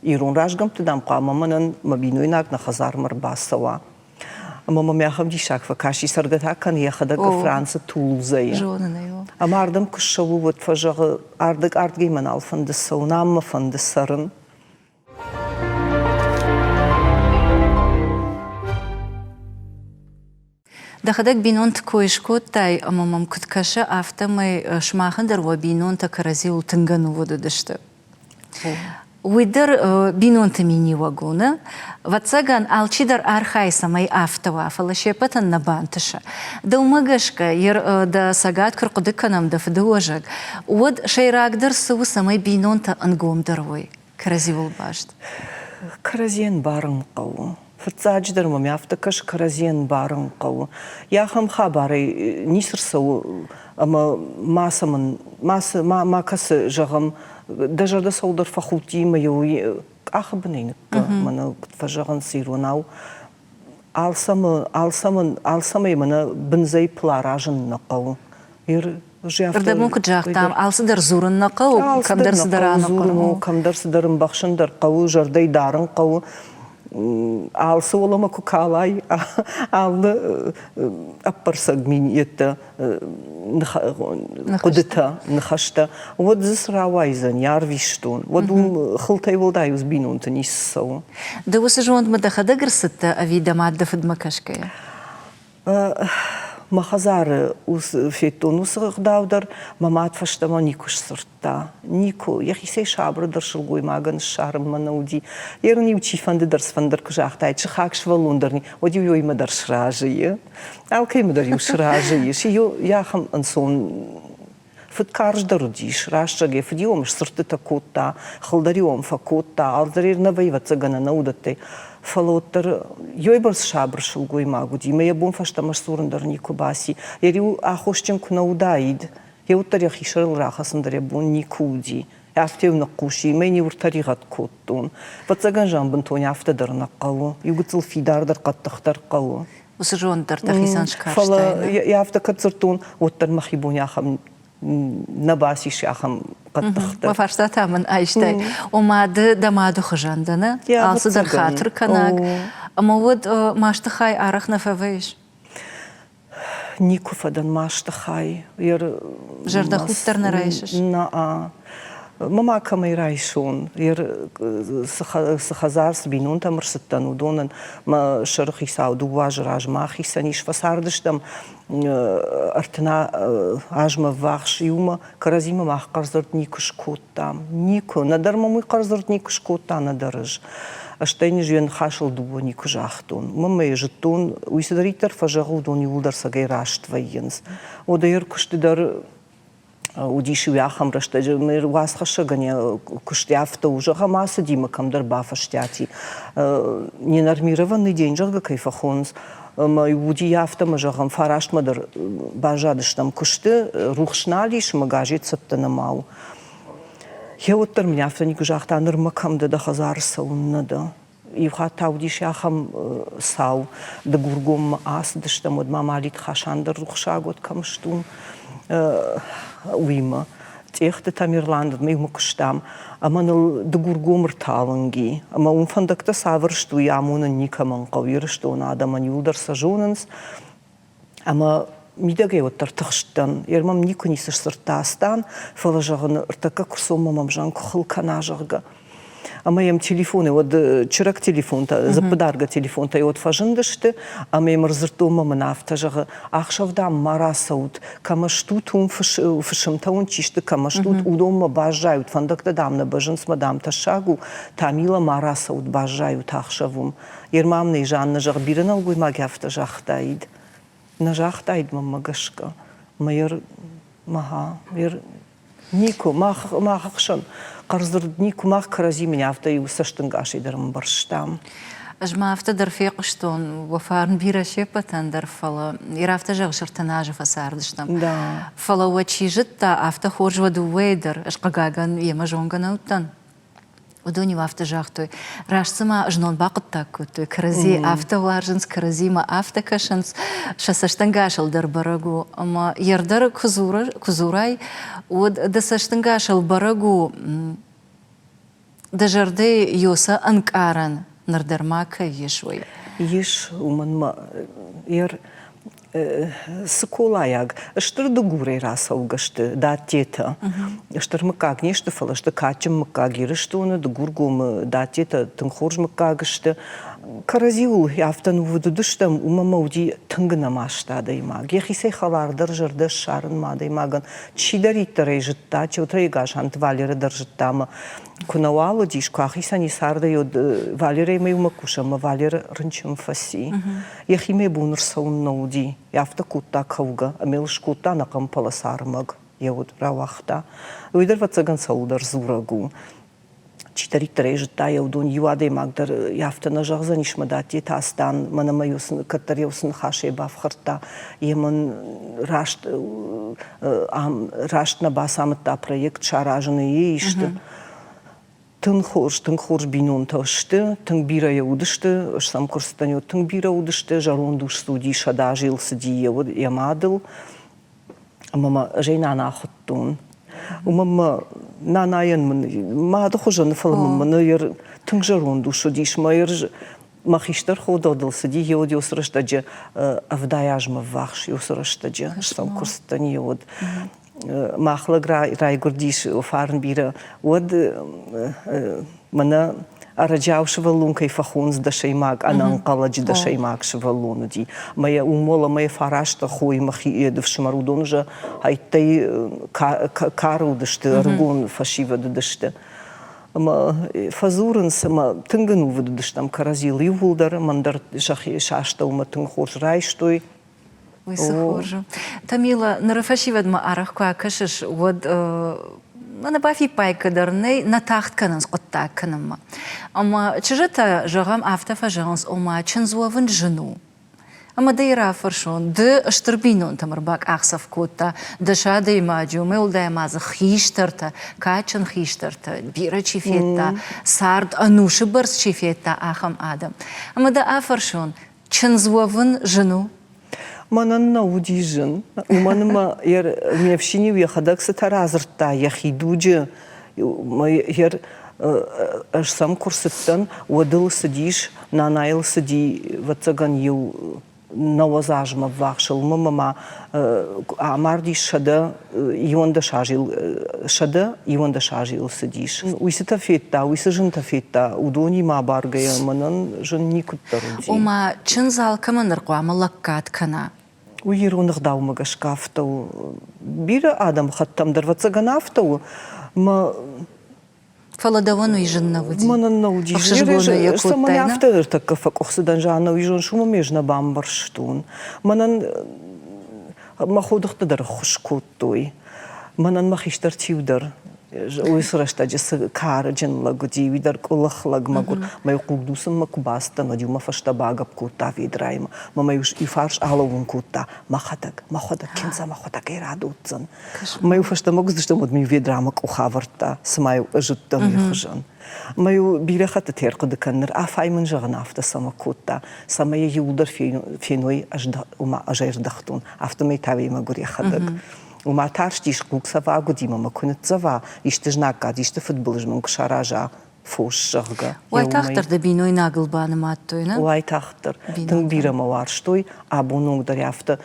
Ирон разгӕмтты, дам, хъуамӕ мӕнӕн мӕ бинойнаг нӕ хӕдзармӕ ӕрбацӕуа. Ӕмӕ мӕм ахӕм диссаг фӕкасти, цӕргӕ та кӕны йӕхӕдӕг Францы Тулузӕйы. Зонын ӕй. Ӕмӕ ардӕм куы ссӕуы, уӕд фӕзӕгъы, ардыг ардгӕй мӕ нал фӕнды цӕуын, ам мӕ фӕнды цӕрын. Дӕхӕдӕг бинонты кой скодтай, ӕмӕ мӕм куыд кӕсы, афтӕмӕй сымахӕн дӕр уӕ бинонтӕ кӕрӕдзиуыл тынг ӕнувыд уыдысты. Уый дӕр бинонты миниуӕг у, нӕ? Ӕвӕццӕгӕн, алчидӕр архайы, цӕмӕй афтӕ уа, фӕлӕ се ппӕтӕн нӕ бантысы. Дӕумӕ гӕсгӕ, дӕ цӕгат куы рхъуыды кӕнӕм, дӕ фыдыуӕзӕг, уӕд сӕйрагдӕр цы у, цӕмӕй бинонтӕ ӕнгомдӕр уой, кӕрӕдзиуыл баст? Кӕрӕдзийӕн барын хъӕуы. Фыццаджыдӕр мӕм афтӕ кӕсы, кӕрӕдзийӕн барын хъӕуы. Йӕ ахӕм хабарӕй ницы рцӕуы ӕмӕ мацӕмӕн, мацы, ма, ма кӕцы, зӕгъӕм, дӕ зӕрдӕ цӕуылдӕр фӕхудти ӕмӕ йыл къахы бынӕй ныккӕ, мӕнӕ куыд фӕзӕгъынц иронау, алцӕмӕ, алцӕмӕн, алцӕмӕй мӕнӕ бындзӕй пыл аразын нӕ хъӕуы. Рдӕбон куыд загътам, алцыдӕр дзурын нӕ хъӕуы, кӕмдӕр цыдӕр аныхъуырын. Кӕмдӕр цыдӕр ӕмбӕхсын дӕр хъӕуы, зӕрдӕй дарын хъӕуы. Алцы уӕлӕмӕ куы калай, алы ӕппӕрцӕг миниеттӕ, хъуыдытӕ, ныхӕстӕ, уӕд дзы цы рауайдзӕн, йӕ арвистон, уӕд уым хылтӕй уӕлдай ус бинонты ницы цӕуы. Ды уыцы зондмӕ дӕхӕдӕг ӕрцыдтӕ ӕви дӕ мад дӕ фыдмӕ кӕсгӕйӕ? Мӕ хӕдзары федтон уыцы ӕгъдау дӕр, мӕ мад фӕстӕмӕ никуы сдзырдта. Никуы. Йӕхицӕй сабырдӕр сылгоймагӕн ссарынмӕ нӕ уыди. Йе рын-иу чифӕнды дӕр цыфӕнды куы загътаид, сыхаг сывӕллон дӕр, уӕд-иу йоимӕ дӕр сразы и. Алкӕимӕ дӕр-иу сразы ис. Йӕ ахӕм ӕнцон Фыд карздӕр уыдис, рӕстӕг йӕ фыд-иу ӕм сдзырдтытӕ кодта, хылдӕр-иу ӕм фӕкодта, алцыдӕр нӕ вӕййы, ӕвӕццӕгӕн, ӕнӕ уыдӕттӕй. Фӕлӕ уӕддӕр йойбӕрц сабыр сылгоймаг уыди, ӕмӕ йӕ бон фӕстӕмӕ сдзурын дӕр никуы баци. Йӕ риу аххосджын куы нӕ уыдаид, йе уӕддӕр йӕхи сӕрыл рахӕцын дӕр йӕ бон никуы уыди. Афтӕ-иу ныхъхъус и, мӕ йын-иу ӕртӕригъӕд кодтон. Ӕвӕццӕгӕн, зӕгъын, бынтон афтӕ дӕр нӕ хъӕуы. Иу гыццыл фидардӕр, хъӕддыхдӕр хъӕуы. Уыцы зонд дӕр дӕхицӕн скарстай. Фӕлӕ йӕ афтӕ кӕд дзырдтон, уӕддӕр мӕхи бон ахӕм нӕ бацис ахӕм хъӕддыхдӕр. Мӕ фарстатӕ мын айстай. Ома ды дӕ мады хуызӕн дӕ, нӕ? Алцыдӕр хатыр кӕнаг. Ӕмӕ уӕд масты хай арӕх нӕ фӕвӕййыс? Никуы фӕдӕн масты хай. Зӕрдӕхудт дӕр нӕ райсыс? Нӕ. Мӕ ма кӕмӕй райсон? Цы хӕдзар, цы бинонтӕм ӕрцыдтӕн, уыдонӕн мӕ сӕрыхицау дыууӕ азы размӕ ахицӕн ис. Фӕцардыстӕм ӕртын азмӕ ввахс иумӕ. Кӕрӕдзимӕ мах хъӕрдзырд никуы скодтам. Никуы. Нӕдӕр мӕм уый хъӕрдзырд никуы скодта, нӕдӕр ӕз. Стӕй низ йӕ ныхасыл дыууӕ никуы загътон. Уымӕн ӕмӕ йӕ зыдтон, уый цыдӕриддӕр фӕзӕгъы, уыдон иууылдӕр цӕгӕй раст вӕййынц. Уӕдӕ йе ркуысты дӕр уыдис-иу ахӕм рӕстӕджы уацхӕссӕгӕн йӕ куыст афтӕ у, зӕгъӕм, ацыди мӕ кӕмдӕр бафӕстиати. Ненормированный день, зӕгъгӕ, кӕй фӕхонынц. Ӕмӕ уыди афтӕ, ӕмӕ зӕгъӕм, фарастмӕ дӕр баззадыстӕм куысты, рухс нал ис ӕмӕ газет цӕттӕ нӕма у. Йе уӕддӕр мын афтӕ никуы загъта, нырмӕ кӕм дӕ, дӕ хӕдзары цӕуыннӕ дӕ. Иу хатт та уыдис ахӕм цау, Дыгургоммӕ ацыдыстӕм, уӕд ма Малит Хасан дӕр рухсаг уӕд кӕм стун, уыимӕ. Тъехты Тамерлан иумӕ куыстам, ӕмӕ ныл Дыгургом ӕрталынг и. Ӕмӕ уым фӕндӕгтӕ цавӕр сты, уый амонын никӕмӕн хъӕуы. Ирыстоны адӕмӕн иуылдӕр сӕ зонынц. Ӕмӕ мидӕгӕй уӕддӕр тыхст дӕн. Йе мӕм никуы ницы сдзырдта Астан, фӕлӕ, зӕгъын, ӕртӕккӕ куы рцоммӕ мӕм зӕгъын, куы хыл кӕна, зӕгъгӕ. Ӕмӕ йӕм телефоны уӕд чырӕг телефонтӕ, дзыппыдаргӕ телефонтӕ уӕд фӕзындысты, ӕмӕ йӕм ӕрдзырдтон мӕ мын афтӕ зӕгъы, ӕхсӕв, дам, ма рацӕут, кӕмӕ стут, уым фысымтӕ уын чи сты, кӕмӕ стут, уыдонмӕ баззайут, фӕндӕгтӕ, дам, нӕ бӕззынц, мӕ, дам, тӕссаг у, Тамила, ма рацӕут, баззайут ӕхсӕв уым. Ермам нӕ Жаннӕ, зӕгъ, бирӕ нӕлгоймаг афтӕ загътаид. Нӕ загътаид мӕнмӕ гӕсгӕ. Мӕ ер, мӕ ер никуы, мах, мах ӕхсӕн хъӕрдзырд никуы, мах кӕрӕдзи мын афтӕ иу цӕстӕнгасӕй дӕр ӕмбӕрстам. Ӕз ма афтӕ дӕр фехъуыстон, уӕ фарн бирӕ се ппӕтӕн дӕр, фӕлӕ ир афтӕ зӕгъыс, ӕртын азы фӕцардыстӕм. Да. Фӕлӕ уӕ чи зыдта, афтӕ хорз уӕ дыууӕйы дӕр, ӕз хъыгагӕн йемӕ зонгӕ нӕ уыдтӕн. Уыдон-иу афтӕ загътой, раст цыма знон бахъуыддаг кодтой, кӕрӕдзи афтӕ уарзынц, кӕрӕдзимӕ афтӕ кӕсынц, сӕ цӕстӕнгасыл дӕр бӕрӕг у. Ӕмӕ йе рдӕр куы дзурай, уӕд дӕ цӕстӕнгасыл бӕрӕг у, дӕ зӕрдӕйы ёсӕ ӕнкъарӕн ныр дӕр ма кӕй ис, уый. Ис, уымӕн ма йе Цыколайаг стыр Дыгурӕй рацӕугӕ сты Даттетӕ. Стыр мыггаг не сты, фӕлӕ сты кадджын мыггаг Ирыстоны, Дыгургомы Даттетӕ тынг хорз мыггаг сты. Кӕрӕдзиуыл афтӕ нувыд уыдыстӕм, уымӕ мӕ уыди тынг ӕнӕмаст адӕймаг. Йӕхицӕй хӕлардӕр зӕрдӕ ссарынмӕ адӕймагӕн чидӕриддӕр ӕй зыдта, Чеутӕйы Гасанты Валеры дӕр зыдта ӕмӕ куы нӕуал уыдис, куы ахицӕн и цардӕй, уӕд Валерӕимӕ иумӕ кусӕм ӕмӕ Валеры рынчын фӕци. Йӕхимӕ бон ӕрцӕуын нӕ уыди, афтӕ кодта кӕугӕ, ӕмӕ йыл скодта ӕнӕхъӕн полоса ӕрмӕг, йӕ уд рауагъта. Уый дӕр, ӕвӕццӕгӕн, цӕуылдӕр дзурӕг у. Чидӕриддӕр ӕй зыдта, йӕ уыдон иу адӕймаг дӕр афтӕ нӕ зӕгъдзӕнис, мӕ дадте Астан, мӕнӕ мӕ кӕддӕр еу цы ныхасӕй бафхӕрдта, йе мӕн раст, раст нӕ бацамыдта проект саразыны йе исты. Тынг хорз, тынг хорз бинонтӕ сты, тынг бирӕ йӕ уыдысты, сӕм куы рцыдтӕн, уӕд тынг бирӕ уыдысты, зӕронд ус дзы уыди, 100 азы цыди йӕ уд, йӕ мадыл. Ӕмӕ мӕ ӕз ӕй нана хуыдтон. Уымӕн мӕ нанайӕн мын мады хуызӕн, фӕлӕ мын мӕнӕ тынг зӕронд ус уыдис, мӕ мӕ хистӕр ходыгъдыл цыди йе уыд уыцы рӕстӕджы 70 азмӕ ввахс уыцы рӕстӕджы сӕм куы рцыдтӕн йе уыд. Мах лӕг райгуырдис фарн бирӕ, уӕд мӕнӕ ӕрӕджиау сывӕллон кӕй фӕхонынц дӕсӕймаг, ӕнӕнхъӕлӕджы дӕсӕймаг сывӕллон уыди. Мӕ йӕ уым ӕмӕ йӕ фарасты хойы мӕхи ӕфсымӕр, уыдон уже хӕйттӕй кары уыдысты, ӕрыгон фӕсивӕд уыдысты. Ӕмӕ фӕдзурынц ӕмӕ тынг ӕнувыд уыдыстӕм кӕрӕдзийыл иууылдӕр, мӕн дӕр сӕхи сӕ астӕумӕ тынг хорз райстой. Уый цы хорз у. Тамила, ныры фӕсивӕдмӕ арӕх куы акӕсыс, уӕд ӕнӕ бафиппайгӕ дӕр нӕй, нӕ тагъд кӕнынц хъуыддаг кӕнынмӕ. Ӕмӕ чызджытӕ, зӕгъӕм, афтӕ фӕзӕгъынц, ома чындз уӕвын зын у. Ӕмӕ дӕ рафӕрсон, ды стыр бинонтӕм ӕрбакъахдзӕф кодта дӕс адӕймаджы, уымӕй уӕлдай ма дзы хистӕртӕ, кадджын хистӕртӕ, бирӕ чи федта, цард ӕнусы бӕрц чи федта, ахӕм адӕм. Ӕмӕ дӕ афӕрсон, Чындз уӕвын зын у? Мӕнӕн нӕ уыди зын, уымӕн ӕмӕ ме фсин-иу йӕхӕдӕг цытӕ радзырдта йӕхи дуджы, ӕз сӕм куы рцыдтӕн, уӕд ыл цыдис, нанайыл цыди, ӕвӕццӕгӕн, иу 90 азмӕ ввахс ыл, уымӕн ӕмӕ амардис 111 азыл, 111 азыл цыдис. Уый цытӕ федта, уый цы зынтӕ федта, уыдонимӕ абаргӕйӕ мӕнӕн зын никуыддӕр уыди. Ома, чындз алкӕмӕн дӕр хъуамӕ лӕггад кӕна. Уый ирон ӕгъдаумӕ гӕсгӕ афтӕ у. Бирӕ адӕмыхӕттӕм дӕр, ӕвӕццӕгӕн, афтӕ у. Мӕ Фӕлӕ дӕуӕн уый зын нӕ уыди. Мӕнӕн нӕ уыди. Ӕхсызгонӕй йӕ кодтай, Цӕмӕн афтӕ ӕртӕккӕ фӕкъуыхцы дӕн, Жанна, уый зоныс, уымӕ ме нӕ бамбӕрстон. Мӕнӕн мӕ ходыгъдтӕ дӕр ӕххуыс кодтой. Мӕнӕн мӕ хистӕр тиу дӕр. Уыцы рӕстӕджы цы карджын лӕг уыди, уый дӕр къуылых лӕг мӕгуыр. Мӕ хъуг дуцынмӕ куы бацыдтӕн, уӕд-иу мӕ фӕстӕ багӕпп кодта ведраимӕ. Мӕ мӕ иу фарс алӕууын кодта. Мӕхӕдӕг, мӕхуӕдӕг, киндзӕ мӕхуӕдӕг ӕй радуддзӕн. Мӕ-иу фӕстӕмӕ куы уӕд мын ведрамӕ къух авӕрдта, цыма-иу ӕз уыдтӕн уый хуызӕн. Мӕ-иу бирӕ хӕттыты ӕрхъуыды кӕн ныр, афай мын зӕгъын афтӕ цӕмӕ кодта, цӕмӕй йӕ иуылдӕр феной, ома ӕз ӕрдӕхтон, афтӕмӕй та уый мӕгуыр йӕхӕдӕг. Уымӕ тарстис, хъуг цӕваг уыди мӕ куы ныццӕва, исты знаггад, исты фыдбылыз мын куы сараза, фос, зӕгъгӕ. Уайтагъддӕр дӕ бинойнагыл банымадтой, нӕ? Уайтагъддӕр. Тынг бирӕ мӕ уарзтой. Абон онг дӕр афтӕ.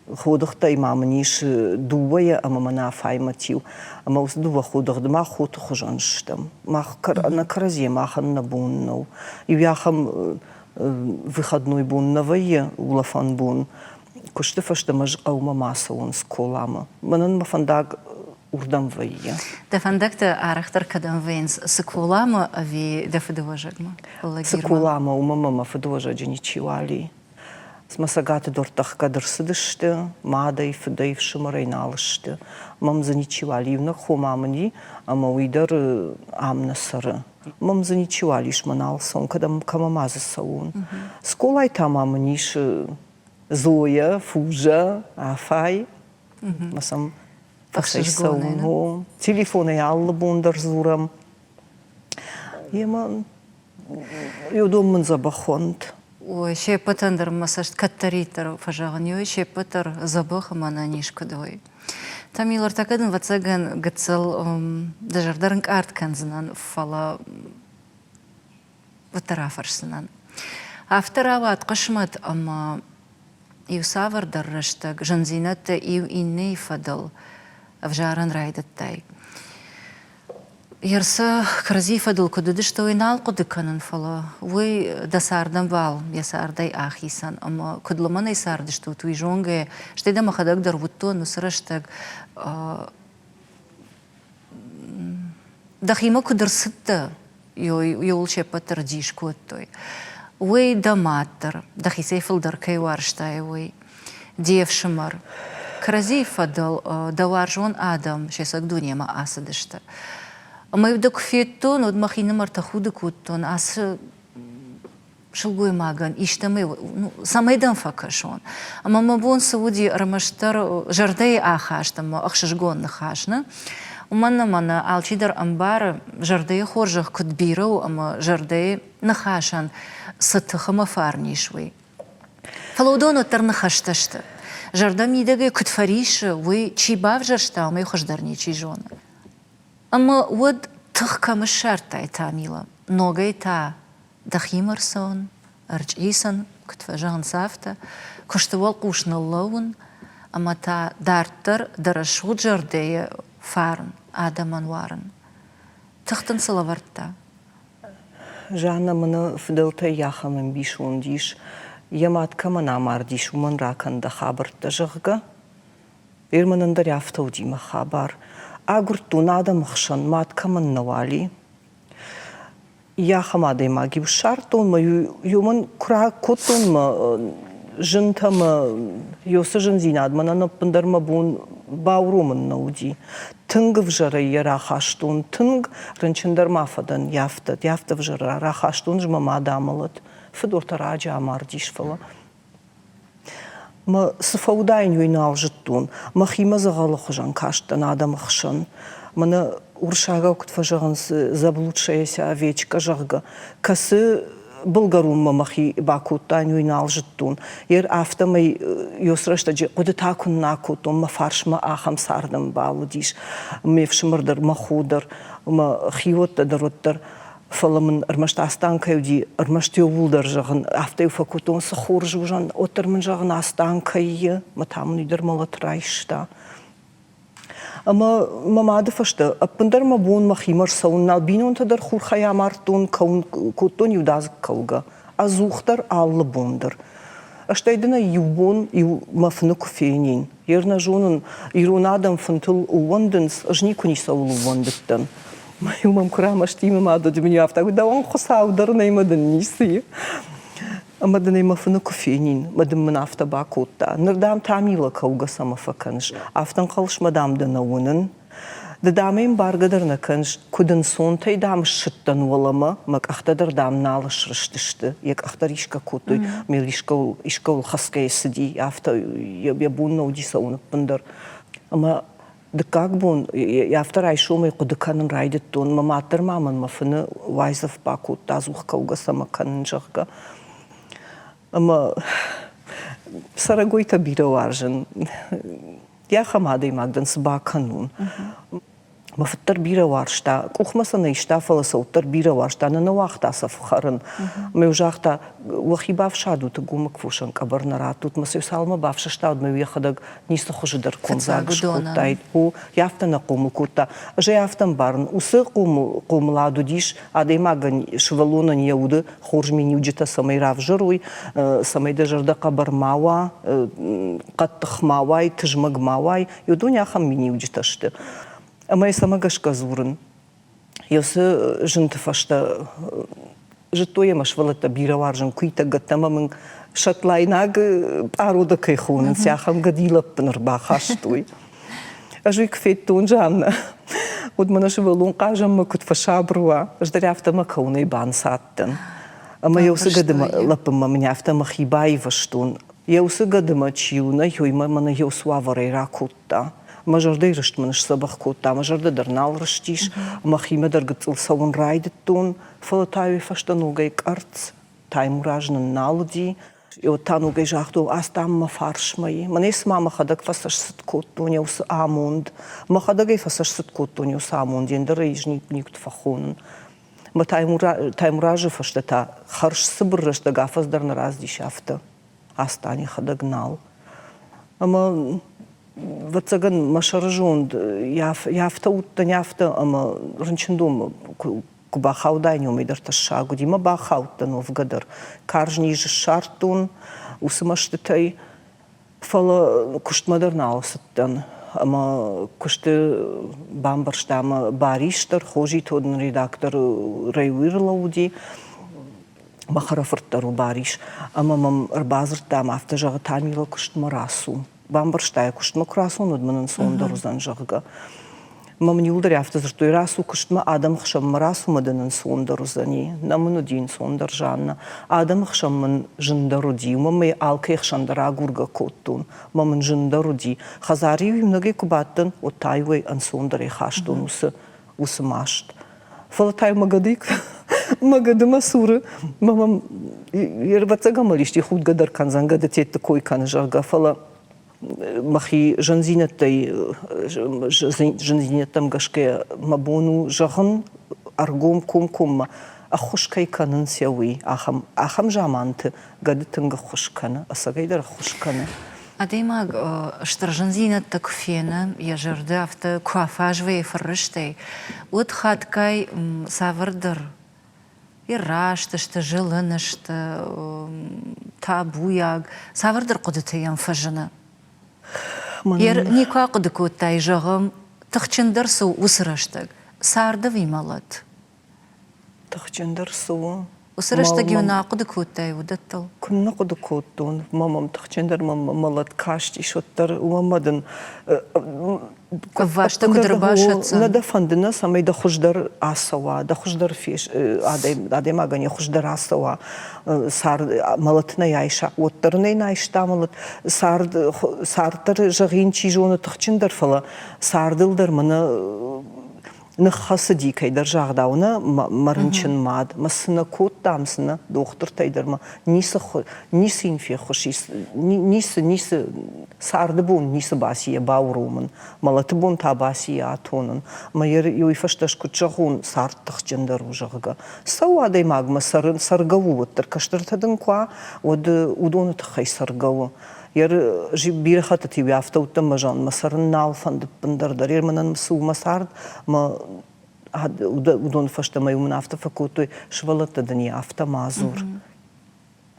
Ходыгъдтӕй ма мын ис дыууӕйӕ ӕмӕ мӕнӕ афаймӕт иу. Ӕмӕ уыцы дыууӕ ходыгъды мах хоты хуызӕн стӕм. Мах нӕ кӕрӕдзийӕ махӕн нӕ бон нӕу. Иу ахӕм выходной бон нӕ вӕййы, улӕфӕн бон. Куысты фӕстӕ мӕ хъӕумӕ ма цӕуын скъоламӕ. Мӕнӕн мӕ фӕндаг уырдӕм вӕййы. Дӕ фӕндӕгтӕ арӕхдӕр кӕдӕм вӕййынц? Цыколамӕ ӕви дӕ фыдыуӕзӕгмӕ? Цыколамӕ, уымӕн мӕ мӕ фыдыуӕзӕджы ничиуал и. Мӕ цӕгаты дуртӕ ӕхгӕд ӕрцыдысты, мадӕй, фыдӕй, фсымӕрӕй нал сты. Мӕм дзы ничиуал иунӕг хо ма мын и, ӕмӕ уый дӕр ам нӕ цӕры. Мӕм дзы ничиуал ис, мӕ нал цӕуын, кӕдӕм, кӕмӕ ма дзы цӕуон. Скъолайы та ма мын ис Зоя, Фузӕ, Афай. Мӕ сӕм фӕцӕйцӕуын. Телефонӕй алы бон дӕр дзурӕм. Емӕ уыдон мын дзӕбӕх уӕнт. Ой, се ппӕтӕн дӕр мӕ цӕст кӕддӕриддӕр фӕзӕгъын, ой, се ппӕт дӕр дзӕбӕх ӕмӕ ӕнӕниз куыд уой. Тамил, ӕртӕккӕ дын, ӕвӕццӕгӕн, гыццыл дӕ зӕрдӕ ӕрынкъард кӕндзынӕн, фӕлӕ уӕддӕр афӕрсдзынӕн. Афтӕ рауад хъысмӕт ӕмӕ иу цавӕрдӕр рӕстӕг зындзинӕдтӕ иу иннӕйы фӕдыл ӕвзарын райдыдтай. Ерсӕ кӕрӕдзийы фӕдыл куыд уыдысты, уый нал хъуыды кӕнын, фӕлӕ уый дӕ цардӕмбал йӕ цардӕй ахицӕн ӕмӕ куыд лымӕнӕй цардыстут, уый зонгӕйӕ, стӕй дӕ мӕхӕдӕг дӕр уыдтон уыцы рӕстӕг дӕхимӕ куыд ӕрцыдтӕ, иуыл се ппӕт дӕр дис кодтой. Уый дӕ мад дӕр, дӕхицӕй фылдӕр кӕй уарзтай, уый, де фсымӕр. Кӕрӕдзийы фӕдыл дӕ уарзон адӕм се цӕг дунемӕ ацыдысты. Ӕмӕ-иу дӕ куы федтон, уӕд мӕхинымӕр тӕхуды кодтон, ацы сылгоймагӕн истӕмӕй, ну, цӕмӕй дӕм фӕкӕсон. Ӕмӕ мӕ бон цы уыди, ӕрмӕстдӕр зӕрдӕйы ахаст ӕмӕ ӕхсызгон ныхас, нӕ? Уымӕн ӕмӕ нӕ алчидӕр ӕмбары, зӕрдӕйы хорзӕх куыд бирӕ у ӕмӕ зӕрдӕйы ныхасӕн цы тых ӕмӕ фарн ис, уый. Фӕлӕ уыдон уӕддӕр ныхӕстӕ сты. Зӕрдӕ мидӕгӕй куыд фӕриссы, уый чи бавзӕрста, уымӕй хуыздӕр ничи зоны. Ӕмӕ уӕд тых кӕм ссардтай, Тамила? Ногӕй та дӕхимӕ рцӕуын, ӕрчъицын, куыд фӕзӕгъынц, афтӕ, куысты уӕлхъус ныллӕууын ӕмӕ та дарддӕр дӕ рӕсугъд зӕрдӕйы фарн адӕмӕн уарын. Тых дын цы лӕвӕрдта? Жанна мын фыдӕлтӕй ахӕм ӕмбисонд ис, йӕ мад кӕмӕн амардис, уымӕн ракӕн дӕ хабӕрттӕ, зӕгъгӕ. Ир мӕнӕн дӕр афтӕ уыди мӕ хабар. Агуырдтон адӕмы хсӕн, мад кӕмӕн нӕ уал и, ахӕм адӕймаг-иу ссардтон мӕ уымӕн куы ракодтон мӕ зынтӕ мӕ уыцы зындзинад мӕнӕн ӕппындӕр мӕ бон бауромын нӕ уыди. Тынг ӕвзӕрӕй йӕ рахастон, тынг рынчын дӕр ма фӕдӕн афтӕ, афтӕ ӕвзӕр рахастон, ӕз мӕ мад амӕлӕт. Фыдортӕ раджы амардис, фӕлӕ Мӕ цы фӕуыдаин, уый нал зыдтон. Мӕхимӕ дзӕгъӕлы хуызӕн кастӕн адӕмы хсӕн. Мӕнӕ уырыссагау куыд фӕзӕгъынц, заблудшаяся овечка, зӕгъгӕ, кӕцы былгӕронмӕ мӕхи бакодтаин, уый нал зыдтон. Ер афтӕмӕй ёс рӕстӕджы хъуыдытӕ куыннӕ кодтон, мӕ фарсмӕ ахӕм цардӕмбал уыдис. Ме фсымӕр дӕр, мӕ хо дӕр, мӕ хиуӕттӕ дӕр уӕддӕр Фӕлӕ мын ӕрмӕст Астан кӕй уыди, ӕрмӕст иууылдӕр, зӕгъын, афтӕ-иу фӕкодтон, цы хорз уызӕн, уӕддӕр мын, зӕгъын, Астан кӕй и, мӕ та мын уый дӕр мӕлӕт райста. Ӕмӕ мӕ мады фӕстӕ ӕппындӕр мӕ бон мӕхимӕ рцӕуын нал, бинонтӕ дӕр хурхӕй амардтон, кӕуын кодтон иудадзыг кӕугӕ, ӕдзухдӕр, алы бон дӕр. Стӕй дын ӕй иу бон иу мӕ фыны куы фенин. Ер нӕ зонын, ирон адӕм фынтыл ууӕндынц, ӕз никуы ницӕуыл ууӕндыдтӕн. Мӕ-иу мӕм куы рамӕсти мӕ мад, уӕд мын афтӕ, дӕуӕн Хуыцау дӕр нӕй мӕ дын ницы и. Ӕмӕ дын ӕй мӕ фыны куы фенин, мӕ дын мын афтӕ бакодта. Ныр, дам, Тамила кӕугӕ цӕмӕ фӕкӕныс? Афтӕ ӕнхъӕлыс мӕ, дам, дӕ нӕ уынын. Ды, дам, ӕй ӕмбаргӕ дӕр нӕ кӕныс, куыд ӕнцонтӕй, дам, ссыдтӕн уӕлӕмӕ, мӕ къӕхтӕ дӕр, дам, нал срыстысты. Йӕ къӕхтӕ рисгӕ кодтой, мӕ искӕуыл, искӕуыл хӕцгӕйӕ цыди, афтӕ йӕ бон нӕ уыди цӕуын ӕппындӕр. Ӕмӕ дыккаг бон афтӕ райсомӕй хъуыды кӕнын райдыдтон, мӕ мад дӕр ма мӕн мӕ фыны уайдзӕф бакодта, ӕдзух кӕугӕ цӕмӕ кӕнын, зӕгъгӕ. Ӕмӕ цӕрӕгойтӕ бирӕ уарзын. Ахӕм адӕймаг дӕн, цы бакӕнон? Мӕ фыд дӕр бирӕ уарзта, къухмӕ сӕ нӕ иста, фӕлӕ сӕ уӕддӕр бирӕ уарзта, нӕ нӕ уагъта сӕ фхӕрын. Мӕ загъта, уӕхи бафсадут, гомыг фосӕн къӕбӕр нӕ раттут, мӕ сӕ цалынмӕ бафсӕста, уӕдмӕ йӕхӕдӕг ницы хуызы дӕр комдзаг скодтаид. О, афтӕ нӕ хъомыл кодта. Ӕз ӕй афтӕ ӕмбарын, уыцы хъомылад уыдис адӕймагӕн, сывӕллонӕн йӕ уды хорз миниуджытӕ цӕмӕй равзӕрой, цӕмӕй дӕ зӕрдӕ хъӕбӕр ма уа, хъӕддых ма уай, тызмӕг ма уай, уыдон ахӕм миниуджытӕ сты. Ӕмӕ цӕмӕ гӕсгӕ дзурын? Уыцы зынты фӕстӕ зыдтой ӕмӕ сывӕллӕттӕ бирӕ уарзын куыйтӕ, гӕдтӕ ӕмӕ мын шотлайнаг пъарода кӕй хонынц, ахӕм гӕдилӕппын ӕрбахастой. Ӕз уый куы федтон, Жаннӕ, уӕд мӕнӕ сывӕллон хъазӕнмӕ куыд фӕсабыр уа, ӕз дӕр афтӕ мӕ кӕуынӕй банцадтӕн. Ӕмӕ йӕ уыцы гӕдымӕ лӕппынмӕ мын афтӕ мӕхи баивӕзтон. Йӕ уыцы гӕдымӕ чи у, нӕ уый мӕ мӕнӕ йӕ уыцы уавӕрӕй ракодта. Мӕ зӕрдӕйы рыст мын сдзӕбӕх кодта, мӕ зӕрдӕ дӕр нал рыстис, мӕхимӕ дӕр гыццыл цӕуын райдыдтон, фӕлӕ та уый фӕстӕ ногӕй къӕрцц, Таймураз нын нал уыди. Уӕд та ногӕй загътон, ацдам мӕ фарсмӕ и. Мӕнӕ цыма мӕхӕдӕг фӕцӕсцыд кодтон йӕ уыцы амонд. Мӕхӕдӕг ӕй фӕцӕсцыд кодтон йӕ уыцы амонд, ӕндӕр ӕй никуыд фӕхонын. Мӕ Таймуразы фӕстӕ та хӕрз цыбыр рӕстӕг афӕдз дӕр нӕ рацыдис афтӕ. Астан йӕхӕдӕг нал. Ӕмӕ ӕвӕццӕгӕн, мӕ сӕрызонд афтӕ уыдтӕн, афтӕ, ӕмӕ рынчындонмӕ куы бахаудаин, уымӕй дӕр тӕссаг уыди. Мӕ бахаудтӕн уӕвгӕ дӕр. Карз низ ссардтон уыцы мӕстытӕй, фӕлӕ куыстмӕ дӕр нал цыдтӕн. Ӕмӕ куысты бамбӕрста ӕмӕ Барис дӕр, Хозитон редактор Райуир лӕууыди, мӕ хӕрӕфырт дӕр у Барис, ӕмӕ мӕм ӕрбадзырдта ӕмӕ афтӕ зӕгъы, Тамила, куыстмӕ рацу. Бамбӕрста йӕ, куыстмӕ куы рацон, уӕд мын ӕнцондӕр уыдзӕн, зӕгъгӕ. Мӕ мын иуылдӕр афтӕ дзырдтой, рацу куыстмӕ, адӕмы хсӕнмӕ рацу мӕ дын ӕнцондӕр уыдзӕни. Нӕ мын уыди ӕнцондӕр, Жаннӕ. Адӕмы хсӕн мын зындӕр уыди, уымӕн мӕ алкӕй хсӕн дӕр агургӕ кодтон. Мӕ мын зындӕр уыди. Хӕдзары-иу иунӕгӕй куы бадтӕн, уӕд та-иу ӕй ӕнцондӕрӕй хастон уыцы уыцы маст. Фӕлӕ та мӕ гӕды мӕ гӕды мӕ цуры мӕ мӕм ӕвӕццӕгӕн мыл исти худгӕ дӕр кӕндзӕн, гӕдытетты кой кӕны, зӕгъгӕ, фӕлӕ мӕхи зындзинӕдтӕй зындзинӕдтӕм гӕсгӕ мӕ бон у зӕгъын ӕргом комкоммӕ ӕххуыс кӕй кӕнынц йӕ уый ахӕм ахӕм заманты гӕды тынг ӕххуыс кӕны, ӕцӕгӕйдӕр ӕххуыс кӕны. Адӕймаг стыр зындзинӕдтӕ куы фены, йӕ зӕрдӕ афтӕ куы афаз вӕййы фыррыстӕй, уӕд хатгай цавӕрдӕр йӕ раст сты, зылын сты, табуйаг, цавӕрдӕр хъуыдытӕ йӕм фӕзыны. Никуы ахъуыды кодтай, зӕгъӕм, тыхджындӕр цы у уыцы рӕстӕг, цард ӕви мӕлӕт? Тыхджындӕр цы у? Уыцы рӕстӕг-иу нӕ ахъуыды кодтай уыдӕттыл? Куыннӕ хъуыды кодтон. Мӕ мӕм тыхджындӕр мӕм мӕлӕт кастис, уӕддӕр уымӕ дын Ӕввӕстӕ куыд ӕрбасӕтдзӕн? Нӕ дӕ фӕнды, нӕ, цӕмӕй дӕ хуыздӕр ацӕуа, дӕ хуыздӕр адӕймагӕн йӕ хуыздӕр ацӕуа, цард мӕлӕт нӕ айса, уӕддӕр ын ӕй нӕ айста мӕлӕт. Цард, цард дӕр зӕгъин, чи зоны, тыхджындӕр, фӕлӕ цардыл дӕр мӕнӕ ныххӕцыди кӕйдӕр загъдау нӕ мӕ рынчын мад, мӕ цы нӕ кодтам, цы нӕ дохтыртӕй дӕр мӕ ницы ницы йын феххуыс ис, ницы, ницы царды бон ницы баци йӕ бауромын, мӕлӕты бон та баци йӕ атонын. Мӕ уый фӕстӕ куыд зӕгъон, цард тыхджындӕр у, зӕгъгӕ. Цӕуы адӕймагмӕ цӕрын, цӕргӕ у уӕддӕр, кӕстӕртӕ дын куы уа, уӕд уыдоны тыххӕй цӕргӕ у. Бирӕ хӕттыты-иу афтӕ уыдтӕн мӕ зӕгъын, мӕ цӕрын нал фӕнды ӕппындӕр дӕр. Мӕнӕн цы у мӕ цард, мӕ уыдоны фӕстӕ мӕ мын афтӕ фӕкодтой, сывӕллӕттӕ дын йӕ афтӕ ма дзур.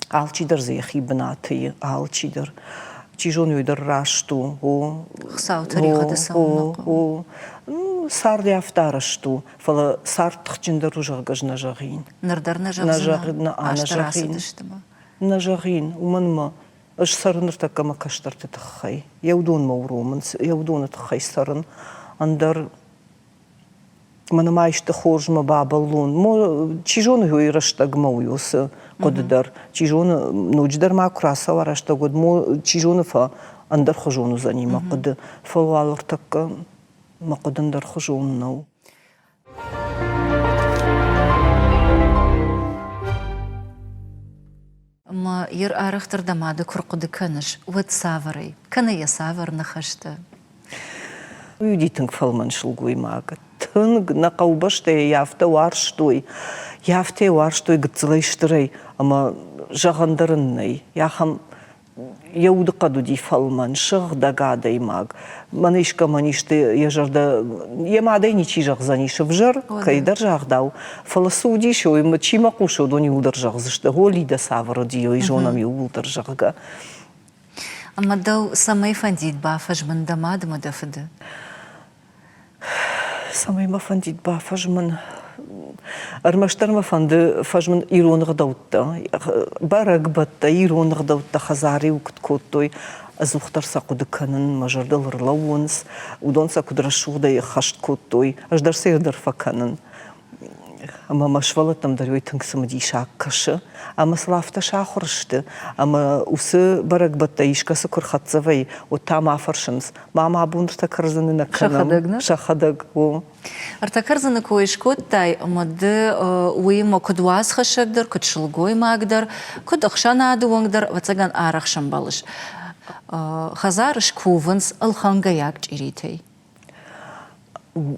Алчидӕр дзы йӕхи бынаты и, алчидӕр. Чи зоны, уый дӕр раст у. О, Хуыцауы тӕригъӕды цӕуын нӕ хъӕуы. О, цард афтӕ арӕзт у, фӕлӕ цард тыхджындӕр у, зӕгъгӕ, ӕз нӕ зӕгъин. Ныр дӕр нӕ зӕгъдзынӕ? Азтӕ рацыдысты ма. Нӕ зӕгъин, уымӕн мӕ ӕз цӕрын ныртӕккӕ мӕ кӕстӕрты тыххӕй. Йӕ уыдонмӕ уромынц, йӕ уыдоны тыххӕй цӕрын. Ӕндӕр. Мӕнӕ ма исты хорзмӕ бабӕллон. Чи зоны, уый рӕстӕгмӕ уый уыцы хъуыды дӕр. Чи зоны, ноджыдӕр ма куы рацӕуа рӕстӕг, уӕд чи зоны, ӕндӕрхуызон уыдзӕни мӕ хъуыды. Фӕлӕ уал ӕртӕккӕ мӕ хъуыды ӕндӕрхуызон нӕу. Ӕмӕ йыр арӕхдӕр дӕ мады куы рхъуыды кӕныс, уӕд цавӕрӕй? Кӕнӕ йӕ цавӕр ныхӕстӕ? Уый уыди тынг фӕлмӕн сылгоймаг. Тынг нӕ хъӕубӕстӕ йӕ афтӕ уарзтой. Йӕ афтӕ уарзтой гыццылӕй стырӕй ӕмӕ зӕгъӕн дӕр ын нӕй. Ахӕм йӕ удыхъӕд уыди фӕлмӕн, сыгъдӕг адӕймаг. Мӕн искӕмӕн исты йӕ зӕрдӕ, йӕ мадӕй ничи зӕгъдзӕнис ӕвзӕр, кӕйдӕр загъдау, фӕлӕ цы уыдис, уый чи мӕ хъусы, уыдон иууылдӕр зӕгъдзысты, о, Лидӕ цавӕр уыди, уый зонӕм иууылдӕр, зӕгъгӕ. Ӕмӕ дӕу цӕмӕй фӕндид бафӕзмын дӕ мад ӕмӕ дӕ фыды? Цӕмӕй мӕ фӕндид бафӕзмын? Ӕрмӕстдӕр мӕ фӕнды фӕзмын ирон ӕгъдӕуттӕ, бӕрӕгбӕттӕ, ирон ӕгъдӕуттӕ хӕдзары-иу куыд кодтой, ӕдзухдӕр сӕ хъуыды кӕнын, мӕ зӕрдыл ӕрлӕууынц, уыдон сӕ куыд рӕсугъдӕй ӕххӕст кодтой, ӕз дӕр сӕ дӕр фӕкӕнын. Ӕмӕ мӕ сывӕллӕттӕм дӕр уый тынг цымыдисаг кӕсы. Ӕмӕ сыл афтӕ сахуыр сты, ӕмӕ уыцы бӕрӕгбӕттӕ искӕцы куы рхӕццӕ вӕййы, уӕд та ма фӕрсынц, мама, абон ӕртӕ кӕрдзыны нӕ кӕнӕм. Сӕхӕдӕг нӕ? Сӕхӕдӕг, о. Ӕртӕ кӕрдзыны кой скодтай, ӕмӕ ды уыимӕ куыд уацхӕссӕг дӕр, куыд сылгоймаг дӕр, куыд ӕхсӕнады уӕнг дӕр, ӕвӕццӕгӕн, арӕх сӕмбӕлыс. Хӕдзары скувынц ӕлхӕнгӕйаг чъиритӕй.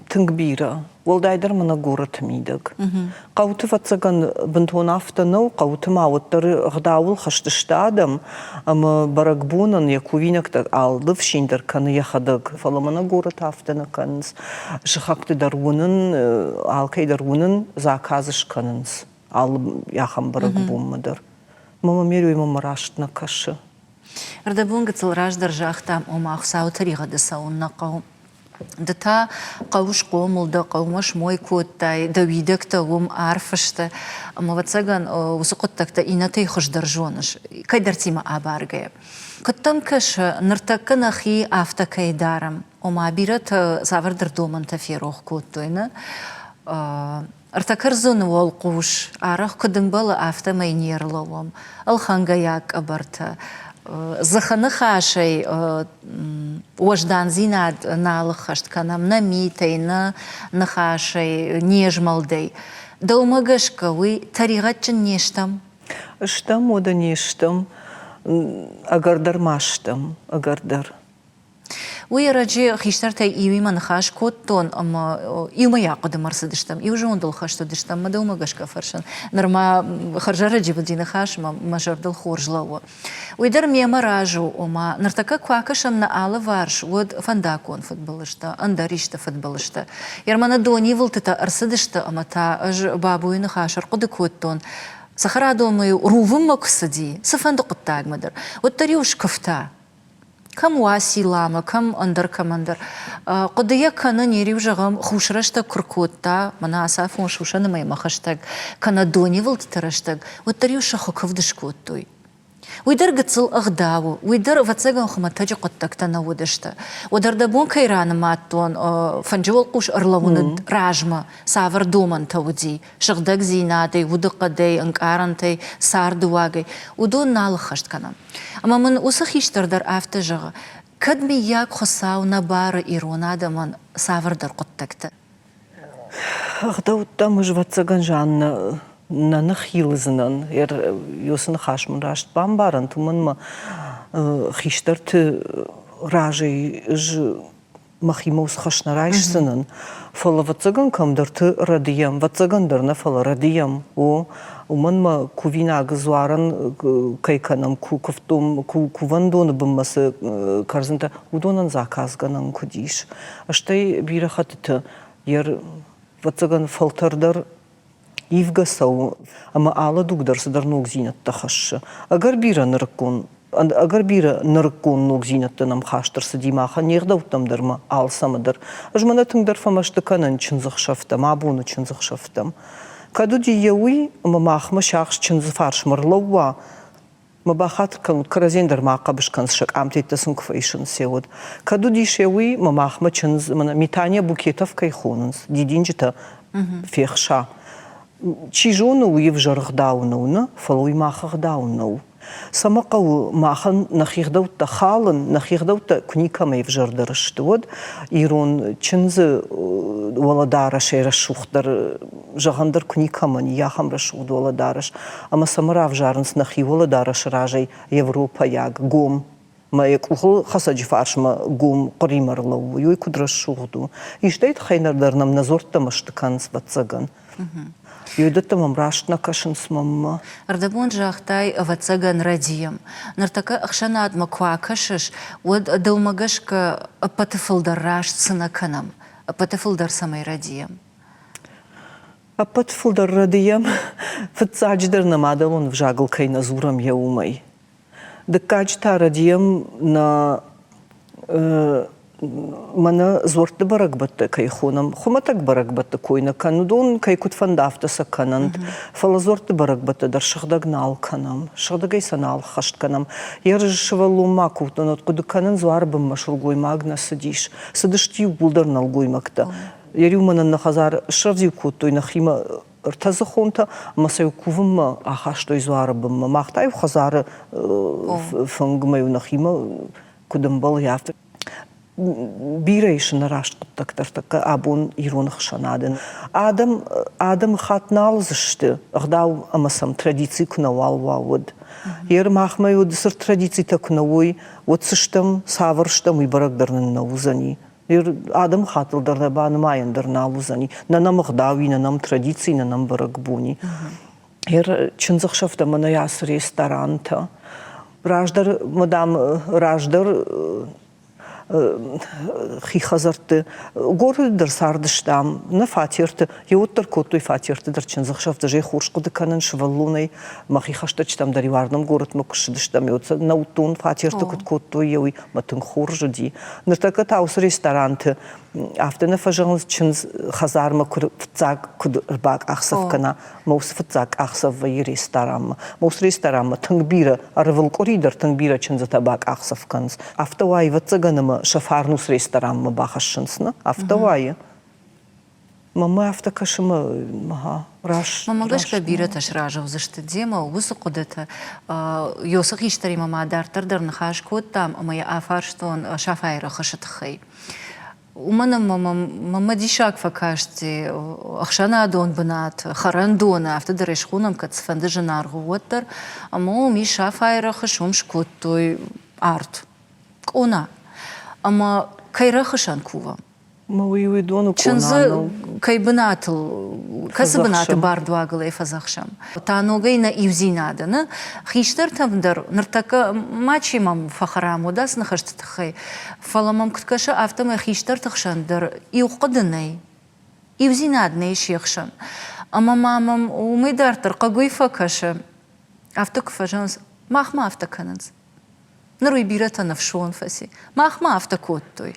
Тынг бирӕ. Уӕлдайдӕр мӕнӕ горӕты мидӕг. Хъӕуты, ӕвӕццӕгӕн, бынтон афтӕ нӕу. Хъӕуты ма уӕддӕр ӕгъдауыл хӕст сты адӕм, ӕмӕ бӕрӕгбонӕн йӕ кувинӕгтӕ алы ӕфсин дӕр кӕны йӕхӕдӕг. Фӕлӕ мӕнӕ горӕты афтӕ нӕ кӕнынц. Сыхӕгты дӕр уынын, алкӕй дӕр уынын, заказ скӕнынц алы ахӕм бӕрӕгбонмӕ дӕр. Мӕ мӕ мӕм раст нӕ кӕсы. Ӕрдӕбон гыццыл раздӕр загътам, ома Хуыцауы тӕригъӕды цӕуын нӕ хъӕуы. Ды та хъӕуы схъомыл дӕ, хъӕумӕ смой кодтай, дӕ уидӕгтӕ уым арф сты. Ӕмӕ, ӕвӕццӕгӕн, уыцы хъуыддӕгтӕ иннӕтӕй хуыздӕр зоныс, кӕйдӕртимӕ абаргӕйӕ. Куыд дӕм кӕсы, ныртӕккӕ нӕхи афтӕ кӕй дарӕм, ома бирӕтӕ цавӕрдӕр домӕнтӕ ферох кодтой, нӕ? Ӕртӕ кӕрдзыны уӕлхъус арӕх куыд ӕмбӕлы, афтӕмӕй не рлӕууӕм. Ӕлхӕнгӕйаг къӕбӕртӕ, дзыхы ныхасӕй уӕздандзинад нал ӕххӕст кӕнӕм нӕ митӕй, нӕ ныхасӕй, не змӕлдӕй. Дӕумӕ гӕсгӕ уый тӕригъӕдджын не стӕм? Стӕм, уӕдӕ не стӕм. Ӕгӕрдӕр ма стӕм, ӕгӕрдӕр. Уый ӕрӕджы хистӕртӕй иуимӕ ныхас кодтон ӕмӕ иумӕйаг хъуыдымӕ ӕрцыдыстӕм, иу зондыл хӕст уыдыстӕм, мӕ дӕумӕ гӕсгӕ фӕрсын. Нырма хӕрзӕрӕджы уыди ныхас ӕмӕ мӕ зӕрдыл хорз лӕууы. Уый дӕр мемӕ разы у, ома ныртӕккӕ куы акӕсӕм нӕ алыварс, уӕд фӕндаггон фыдбылызтӕ, ӕндӕр исты фыдбылызтӕ. Ерманы донивылдтытӕ ӕрцыдысты ӕмӕ та ӕз Бабуйы ныхас ӕрхъуыды кодтон, цӕхӕрадонмӕ-иу рувынмӕ куы цыди, цыфӕнды хъуыддагмӕ дӕр, уӕддӕр-иу скуывта. Кӕм Уацилламӕ, кӕм ӕндӕр кӕмӕндӕр. Хъуыдыйӕ кӕны, не риу зӕгъӕм, хус рӕстӕг куы ркодта, мӕнӕ ацафон сусӕны мӕймӕ хӕстӕг, кӕнӕ донивылдты рӕстӕг, уӕддӕр-иу сӕ хуы куывд скодтой. Уый дӕр гыццыл ӕгъдау у, уый дӕр, ӕвӕццӕгӕн, хуымӕтӕджы хъуыддӕгтӕ нӕ уыдысты. Уӕд ӕрдӕбон кӕй ранымадтон, фынджы уӕлхъус ӕрлӕууыны размӕ цавӕр домӕнтӕ уыди, сыгъдӕгдзинадӕй, удыхъӕдӕй, ӕнкъарӕнтӕй, цардыуагӕй, уыдон нал ӕххӕст кӕнӕм. Ӕмӕ мын уыцы хистӕр дӕр афтӕ зӕгъы, кӕд мыййаг Хуыцау нӕ бары ирон адӕмӕн цавӕрдӕр хъуыддӕгтӕ. Ӕгъдӕуттӕм ӕз, ӕвӕццӕгӕн, Жаннӕ нӕ ныхилдзынӕн. Уыцы ныхас мын раст бамбарӕнт, уымӕн мӕ хистӕрты разӕй ӕз мӕхимӕ уыцы хӕс нӕ райсдзынӕн, фӕлӕ ӕвӕццӕгӕн кӕмдӕрты рӕдийӕм, ӕвӕццӕгӕн дӕр нӕ, фӕлӕ рӕдийӕм, о, уымӕн мӕ кувинаг дзуарӕн кӕй кӕнӕм, куывддон, кувӕндоны бынмӕ цы кӕрдзынтӕ, уыдонӕн заказгӕнӕн куыд ис. Стӕй бирӕ хӕттыты йе ӕвӕццӕгӕн фӕлтӕр дӕр ивгӕ цӕуы ӕмӕ алы дуг дӕр цыдӕр ногдзинӕдтӕ хӕссы. Ӕгӕр бирӕ нырыккон ӕгӕр бирӕ нырыккон ногдзинӕдтӕ нӕм хаст ӕрцыди махӕн не гъдӕуттӕм дӕр ма алцӕмӕ дӕр. Ӕз мӕнӕ тынгдӕр фӕмӕсты кӕнын чындзыхсӕвтӕм, абоны чындзыхсӕвтӕм. Кӕд уыди йӕ уый, ӕмӕ махмӕ сиахс чындзы фарсмӕ рлӕууа. Ма бахатыр кӕнут, кӕрӕдзийӕн дӕр ма хъӕбыс кӕнынц, сӕ къамтӕ сын куы фӕисынц, уӕд. Кӕд уыдис уый, мӕ махмӕ чындз, мӕнӕ Метания букетов кӕй хонынц, дидинджытӕ фехса. Чи зоны, уый ӕвзӕр ӕгъдау нӕу, нӕ, фӕлӕ уый мах ӕгъдау нӕу. Цӕмӕ хъӕуы махӕн нӕхи гъдӕуттӕ халын, нӕхи гъдӕуттӕ куы никӕмӕй ӕвзӕрдӕр сты, уӕд ирон чындзы уӕлӕдарӕсӕй рӕсугъддӕр зӕгъӕн дӕр куы никӕмӕн и ахӕм рӕсугъд уӕлӕдарӕс. Ӕмӕ цӕмӕ равзарынц нӕхи уӕлӕдарӕсы разӕй европӕйаг гом мӕ йӕ къухыл хӕцӕджы фарсмӕ гом хъуыримӕ ӕрлӕууы, уый куыд рӕсугъд у. Истӕй тыххӕй дӕр нӕм нӕ дзуӕрттӕ мӕсты кӕнынц, ӕвӕццӕгӕн. Уыдӕттӕ мӕм раст нӕ кӕсынц мӕнмӕ. Ӕрдӕбон загътай, ӕвӕццӕгӕн, рӕдийӕм. Ныртӕккӕ ӕхсӕнадмӕ куы акӕсыс, уӕд дӕумӕ гӕсгӕ ӕппӕты фылдӕр раст цы нӕ кӕнӕм, ӕппӕты фылдӕр цӕмӕй рӕдийӕм? Ӕппӕты фылдӕр рӕдийӕм, фыццаджыдӕр нӕ мадӕлон ӕвзагыл кӕй нӕ дзурӕм, йӕ уымӕй. Дыккаджы та рӕдийӕм нӕ мӕнӕ дзуӕртты бӕрӕгбӕттӕ кӕй хонӕм, хуымӕтӕг бӕрӕгбӕтты кой нӕ кӕн, уыдон кӕй куыд фӕнды, афтӕ сӕ кӕнӕнт. Фӕлӕ дзуӕртты бӕрӕгбӕттӕ дӕр сыгъдӕг нал кӕнӕм, сыгъдӕгӕй сӕ нал ххӕст кӕнӕм. Йӕ сывӕллон ма куывдтон, уӕд хъуыды кӕнын, дзуары бынмӕ сылгоймаг нӕ цыдис. Цыдысты иууылдӕр нӕлгоймӕгтӕ. Йӕ риу мӕнӕн нӕ хӕдзар срӕвдз-иу кодтой нӕхимӕ ӕртӕдзыхонтӕ ӕмӕ сӕ кувынмӕ ахастой дзуары бынмӕ. Мах та-иу хӕдзары фынгмӕ-иу нӕхимӕ куыд ӕмбӕлы, афтӕ. Бирӕ ис ӕнӕраст хъуыддӕгтӕ ӕртӕккӕ абон ирон ӕхсӕнады. Адӕм адӕмы хатт нал уыдзысты, ӕгъдау ӕмӕ сӕм традици куы нӕуал уа, уӕд. Ер махмӕ уыд цырд традицитӕ куы нӕ уой, уӕд цы стӕм, цавӕр стӕм, уый бӕрӕг дӕр нын нӕ уыдзӕни. Адӕмы хаттыл дӕр нӕ банымайӕн дӕр нал уыдзӕни. Нӕ нӕм ӕгъдауи, нӕ нӕм традици, нӕ нӕм бӕрӕгбони. Чындзӕхсӕвтӕ мӕнӕ ацы ресторантӕ. Раздӕр, мадам, раздӕр хи хӕдзӕртты горӕты дӕр цардыстӕм, нӕ фатерты, еуӕддӕр кодтой фатерты дӕр чындзӕхсӕвты зӕй хорз хъуыды кӕнын сывӕллонӕй. Мӕхи хӕстӕджытӕм дӕр-иу ардӕм горӕтмӕ куы ссыдыстӕм, нӕ уыдтон фатерты куыд кодтой, уый мӕ тынг хорз уыди. Ныртӕккӕ та уыцы ресторанты афтӕ нӕ фӕзӕгъынц, чындз хӕдзармӕ куыд фыццаг куыд ӕрбакъахдзӕф кӕна, мӕ уыцы фыццаг къахдзӕф вӕййы ресторанмӕ. Мӕ уыцы ресторанмӕ тынг бирӕ, ӕрвылкъуыри дӕр тынг бирӕ чындзытӕ бакъахдзӕф кӕнынц. Афтӕ уайы, ӕвӕццӕгӕн, ӕмӕ сӕ фарн уыцы ресторанмӕ бахӕссынц, нӕ? Афтӕ уайы. Мамӕ афтӕ кӕсы мӕ раст. Мамӕ гӕсгӕ бирӕтӕ сразы уыдзысты демӕ уыцы хъуыдыты. Йосы хистӕримӕ ма дарддӕр дӕр ныхас кодтам ӕмӕ йӕ афарстон Сафайы рӕхысы тыххӕй. Уымӕн ӕмӕ мӕм диссаг фӕкасти ӕхсӕнадон бынат, хӕрӕндоны, афтӕ дӕр ӕй схонӕм, кӕд цыфӕнды зынаргъ у, уӕддӕр. Ӕмӕ уым ис Сафайы рӕхыс, уым скодтой арт, къона. Ӕмӕ кӕй рӕхысӕн кувӕм? Мӕ уый уыдоны Чындзы кӕй бынатыл, кӕцы бынаты бардуагыл ӕй фӕдзӕхсӕм? Та ногӕй нӕ иудзинады, нӕ хистӕртӕм дӕр ныртӕккӕ мачи мӕм фӕхӕрам уыд ацы ныхӕсты тыххӕй, фӕлӕ мӕм куыд кӕсы, афтӕмӕй хистӕрты хсӕн дӕр иу хъуыды нӕй, иудзинад нӕй се хсӕн. Ӕмӕ ма мӕм уымӕй дарддӕр хъыг уый фӕкӕсы, афтӕ куы фӕзӕгъынц, махмӕ афтӕ кӕнынц. Ныр уый бирӕтӕн ӕфсон фӕци. Махмӕ афтӕ кодтой.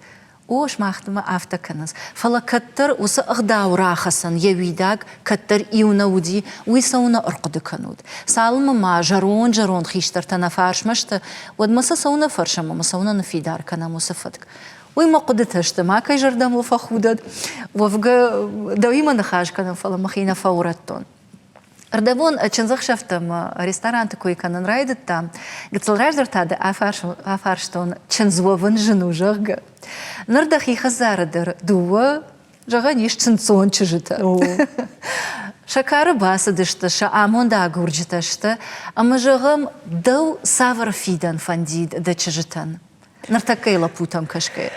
О, сымахмӕ афтӕ кӕнынц. Фӕлӕ кӕддӕр уыцы ӕгъдау рахӕцӕн йӕ уидаг кӕддӕр иу нӕ уыди, уый цӕуылнӕ ӕрхъуыды кӕнут? Цалынмӕ ма зӕронд-зӕронд хистӕртӕ нӕ фарсмӕ сты, уӕдмӕ сӕ цӕуылнӕ фӕрсӕм ӕмӕ цӕуылнӕ ныффидар кӕнӕм уыцы фӕтк? Уый мӕ хъуыдытӕ сты, макӕй зӕрдӕ мыл фӕхудӕд. Уӕвгӕ, дӕуимӕ ныхас кӕнын, фӕлӕ мӕхи нӕ фӕурӕдтон. Ӕрдӕбон чындзӕхсӕвтӕм ресторанты кой кӕнын райдыдтам. Гыццыл раздӕр та дӕ афарстон, чындз уӕвын зын у, зӕгъгӕ. Ныр дӕхи хӕдзары дӕр дыууӕ, зӕгъӕн ис, чындздзон чызджытӕ. Сӕ кары бацыдысты, сӕ амонд агурджытӕ сты. Ӕмӕ, зӕгъӕм, дӕу цавӕр фидӕн фӕндид дӕ чызджытӕн, ныртӕккӕйы лӕппутӕм кӕсгӕйӕ?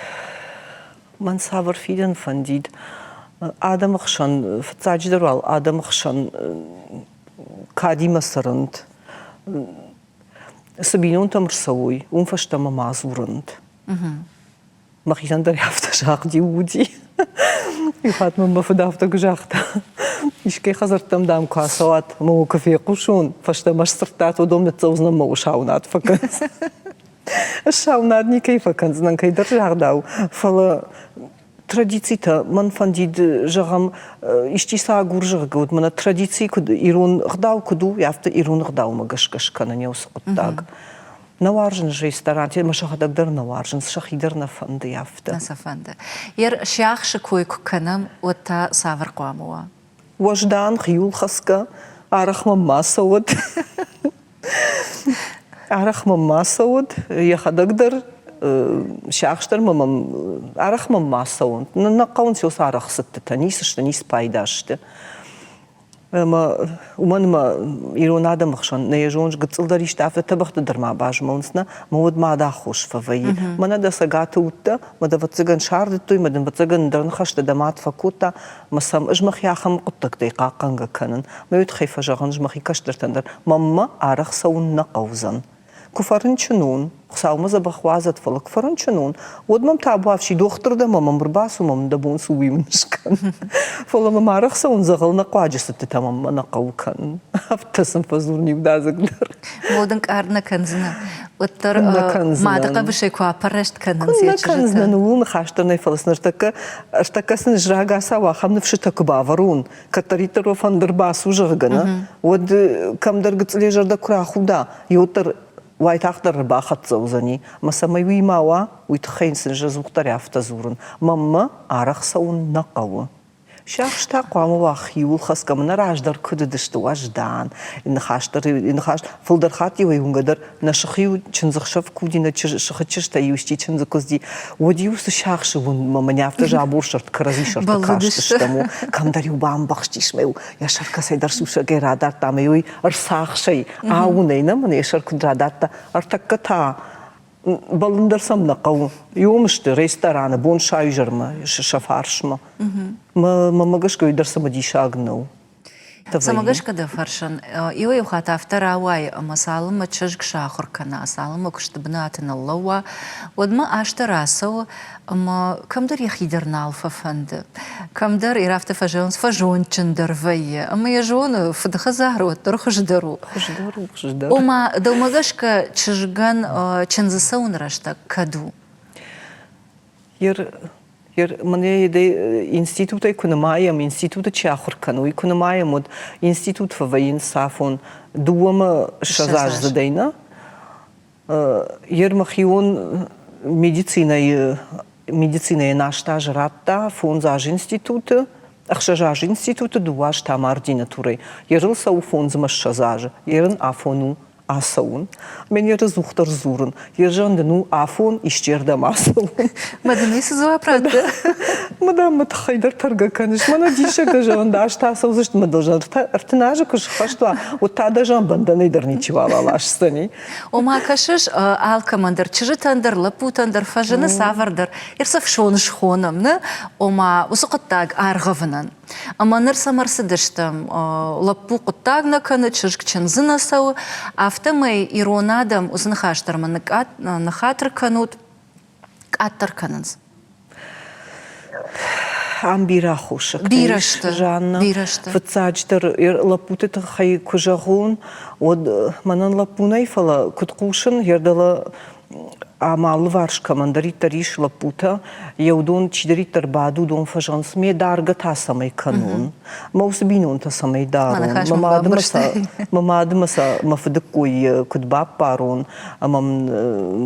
Мӕн цавӕр фидӕн фӕндид? Адӕмы хсӕн, фыццаджыдӕр уал адӕмы хсӕн кадимӕ цӕрынт. Цы бинонтӕм ӕрцӕуой, уым фӕстӕмӕ ма дзурынт. Мӕхицӕн дӕр афтӕ загъд-иу уыди. Иу хатт мын мӕ фыд афтӕ куы загъта, искӕй хӕдзӕрттӕм, дам, куы ацӕуат ӕмӕ уӕ куы фехъусон, фӕстӕмӕ сдзырдтат, уыдон ныццӕудзынӕн мӕ усаунад фӕкӕндзӕн. Саунад никӕй фӕкӕндзынӕн, кӕйдӕр загъдау, фӕлӕ. Традицитӕ мӕн фӕндид, зӕгъӕм, исчи сӕ агур, зӕгъгӕ, уӕд мӕнӕ традици куыд ирон ӕгъдау куыд у, афтӕ ирон ӕгъдаумӕ гӕсгӕ скӕнын уыцы хъуыддаг. Нӕ уарзынц ресторантӕ ӕмӕ сӕхӕдӕг дӕр нӕ уарзынц, сӕхи дӕр нӕ фӕнды афтӕ. Нӕ сӕ фӕнды. Йе сиахсы кой куы кӕнӕм, уӕд та цавӕр хъуамӕ уа? Уӕздан, хиуылхӕцгӕ, арӕх мӕм ма цӕуӕд. Арӕх мӕм ма цӕуӕд, йӕхӕдӕг дӕр, сиахс дӕр мӕм арӕх мӕм ма цӕуӕнт. Нӕ хъӕуынц уыцы арӕх цыдтытӕ, ницы сты, ницы пайда сты. Ӕмӕ уымӕн ӕмӕ ирон адӕмы хсӕн нӕ йӕ зоныс, гыццыл дӕр исты афтӕ тӕбӕгъты дӕр ма базмӕлынц, нӕ, мӕ уӕд мад аххос фӕвӕййы. Мӕнӕ дӕ цӕгаты уыдтӕ, мӕ дӕ ӕвӕццӕгӕн сардыдтой, мӕ дын ӕвӕццӕгӕн ӕндӕр ныхӕстӕ дӕ мад фӕкодта, мӕ сӕм ӕз мӕхи ахӕм хъуыддӕгтӕй хъахъхъӕнгӕ кӕнын. Мӕ уый тыххӕй фӕзӕгъын ӕз мӕхи кӕстӕртӕн дӕр, мӕнмӕ арӕх цӕуын нӕ хъӕудзӕн. Куы фӕрынчын уон, Хуыцаумӕ дзӕбӕх уадзӕд, фӕлӕ куы фӕрынчын уон, уӕд мӕм табуафси дохтыр дӕ мӕ мӕм ӕрбацу, мӕ мын дӕ бон цы уый мын скӕн. Фӕлӕ мӕм арӕх цӕуын дзӕгъӕл нӕ хъуаджы цыдтытӕ мӕм нӕ хъӕуы кӕнын. Афтӕ сын фӕдзурын иудадзыг дӕр. Мод ӕнкъард нӕ кӕндзынӕ. Уӕддӕр мады хъӕбысӕй куы аппӕррӕст кӕнынц йӕ чызджытӕ. Кӕндзынӕн, ууыл ныхас дӕр нӕй, фӕлӕ сын ныртӕккӕ ӕртӕккӕ сын рагацау ахӕм ныфсытӕ куы бавӕрон, кӕддӕриддӕр уӕ фӕндыр бацу, зӕгъгӕ, нӕ, уӕд кӕмдӕр гыццылӕй зӕрдӕ куы рахуда, уӕддӕр уайтагъддӕр ӕрбахӕццӕ уыдзӕни. Ӕмӕ цӕмӕй уый ма уа, уый тыххӕй сын ӕдзухдӕр афтӕ дзурын: мӕнмӕ арӕх цӕуын нӕ хъӕуы. Сиахс та хъуамӕ уа хиуылхӕцгӕ, мӕнӕ раздӕр куыд уыдысты уӕздан, ныхас дӕр ныхас фылдӕр хатт-иу ӕй уынгӕ дӕр нӕ сыхы-иу чындзыхсӕв куы уыди, нӕ сыхы чызджытӕ-иу исчи чындзы куы уыди, уӕд-иу цы сиахсы уындмӕ мӕнӕ афтӕ заборсӕрт кӕрӕдзи сӕрты кастыстӕм, кӕмдӕр-иу бамбӕхстис мӕ-иу йӕ сӕр кӕцӕйдӕр сусӕгӕй радардта ӕмӕ-иу ӕй ӕрцахсай, ауынӕй нӕ мын йӕ сӕр куыд радардта, ӕртӕккӕ та бӕллын дӕр сӕм нӕ хъӕуы. Иом сты рестораны бон сауизӕрмӕ сӕ фарсмӕ. Мӕ гӕсгӕ уый дӕр цымыдисаг нӕу. Цӕмӕ гӕсгӕ дӕ фӕрсын, иуӕй-иу хатт афтӕ рауайы, ӕмӕ цалынмӕ чызг сахуыр кӕна, цалынмӕ куысты бынаты ныллӕууа, уӕдмӕ азтӕ рацӕуы ӕмӕ кӕмдӕр йӕхи дӕр нал фӕфӕнды. Кӕмдӕр йӕ афтӕ фӕзӕгъынц, фӕзондджындӕр вӕййы ӕмӕ йӕ зоны, фыды хӕдзар уӕддӕр хуыздӕр у. Хуыздӕр у, хуыздӕр. Ома, дӕумӕ гӕсгӕ чызгӕн чындзы цӕуыны рӕстӕг кӕд у? Мӕнӕ институтӕй куы нымайӕм, институты чи ахуыр кӕны, уый куы нымайӕм, уӕд институт фӕвӕййынц цафон дыууӕмӕ ссӕдзаздзыдӕй, нӕ? Йе рмӕхион медицинӕйы медицинӕйӕн аст азы радта, фондз азы институты, ӕхсӕз азы институты, дыууӕ азы та ма ординатурӕйы. Ерыл цӕуы фондзмӕ ссӕдз азы. Ерын афон у ацӕуын. Мӕн йӕ ӕдзухдӕр дзурын. Йе зӕгъын дын у афон исчердӕм ацӕуын. Мӕ дын ницы дзуапп радта? Мадам, мӕ тыххӕй дӕр тӕргӕ кӕныс. Мӕнӕ диссӕгтӕ зӕгъын, дӕ азтӕ ацӕудзысты мӕ дыл ӕртын азы куы схӕст уа, уӕд та дӕ зӕгъын бӕндӕнӕй дӕр ничиуал аласдзӕни. Ома, кӕсыс, алкӕмӕн дӕр, чызджытӕн дӕр, лӕппутӕн дӕр фӕзыны цавӕрдӕр ӕрцӕфсон схонӕм, нӕ? Ома, уыцы хъуыддаг аргъӕвынӕн. Ӕмӕ ныр цӕмӕ рцыдыстӕм? Лӕппу хъуыддаг нӕ кӕны, чызг чындзы нӕ цӕуы. Афтӕмӕй ирон адӕм уыцы ныхас дӕр мын ныххатыр кӕнут, къаддӕр кӕнынц. Ам бирӕ аххосӕгтӕ бирӕ сты, Жанна. Бирӕ сты. Фыццаджыдӕр лӕппуты тыххӕй куы зӕгъон, уӕд мӕнӕн лӕппу нӕй, фӕлӕ куыд хъусын, йӕ ӕмӕ алыварс кӕмӕндӕриддӕр ис лӕппутӕ, йӕ уыдон чидӕриддӕр бады, уыдон фӕзӕгъынц, ме даргӕ та цӕмӕй кӕнон, мӕ уыцы бинонтӕ цӕмӕй дарон, мӕ мадмӕ сӕ мӕ мадмӕ сӕ мӕ фыдыккой куыд баппарон, ӕмӕ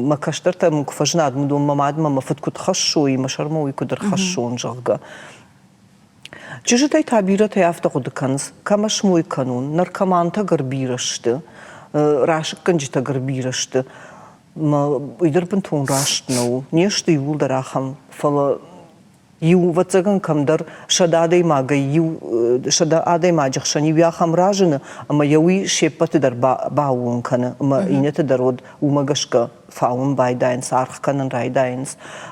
мӕ кӕстӕртӕ мын куы фӕзынад, уыдон мӕ мадмӕ мӕ фыд куыд хӕссой, мӕ сӕрмӕ уый куыд ӕрхӕссон, зӕгъгӕ. Чызджытӕй та бирӕтӕ афтӕ хъуыды кӕнынц, кӕмӕ смой кӕнон, наркомантӕ гӕр бирӕ сты, расыггӕнджытӕ гӕр бирӕ сты. Уый дӕр бынтон раст нӕу. Не сты иууылдӕр ахӕм, фӕлӕ иу, ӕвӕццӕгӕн, кӕмдӕр 100 адӕймагӕй иу 100 адӕймаджы хсӕн иу ахӕм разыны, ӕмӕ йӕ уый се ппӕты дӕр бааууон кӕны, ӕмӕ иннӕты дӕр уӕд уымӕ гӕсгӕ фауын байдайынц, аргъ кӕнын райдайынц.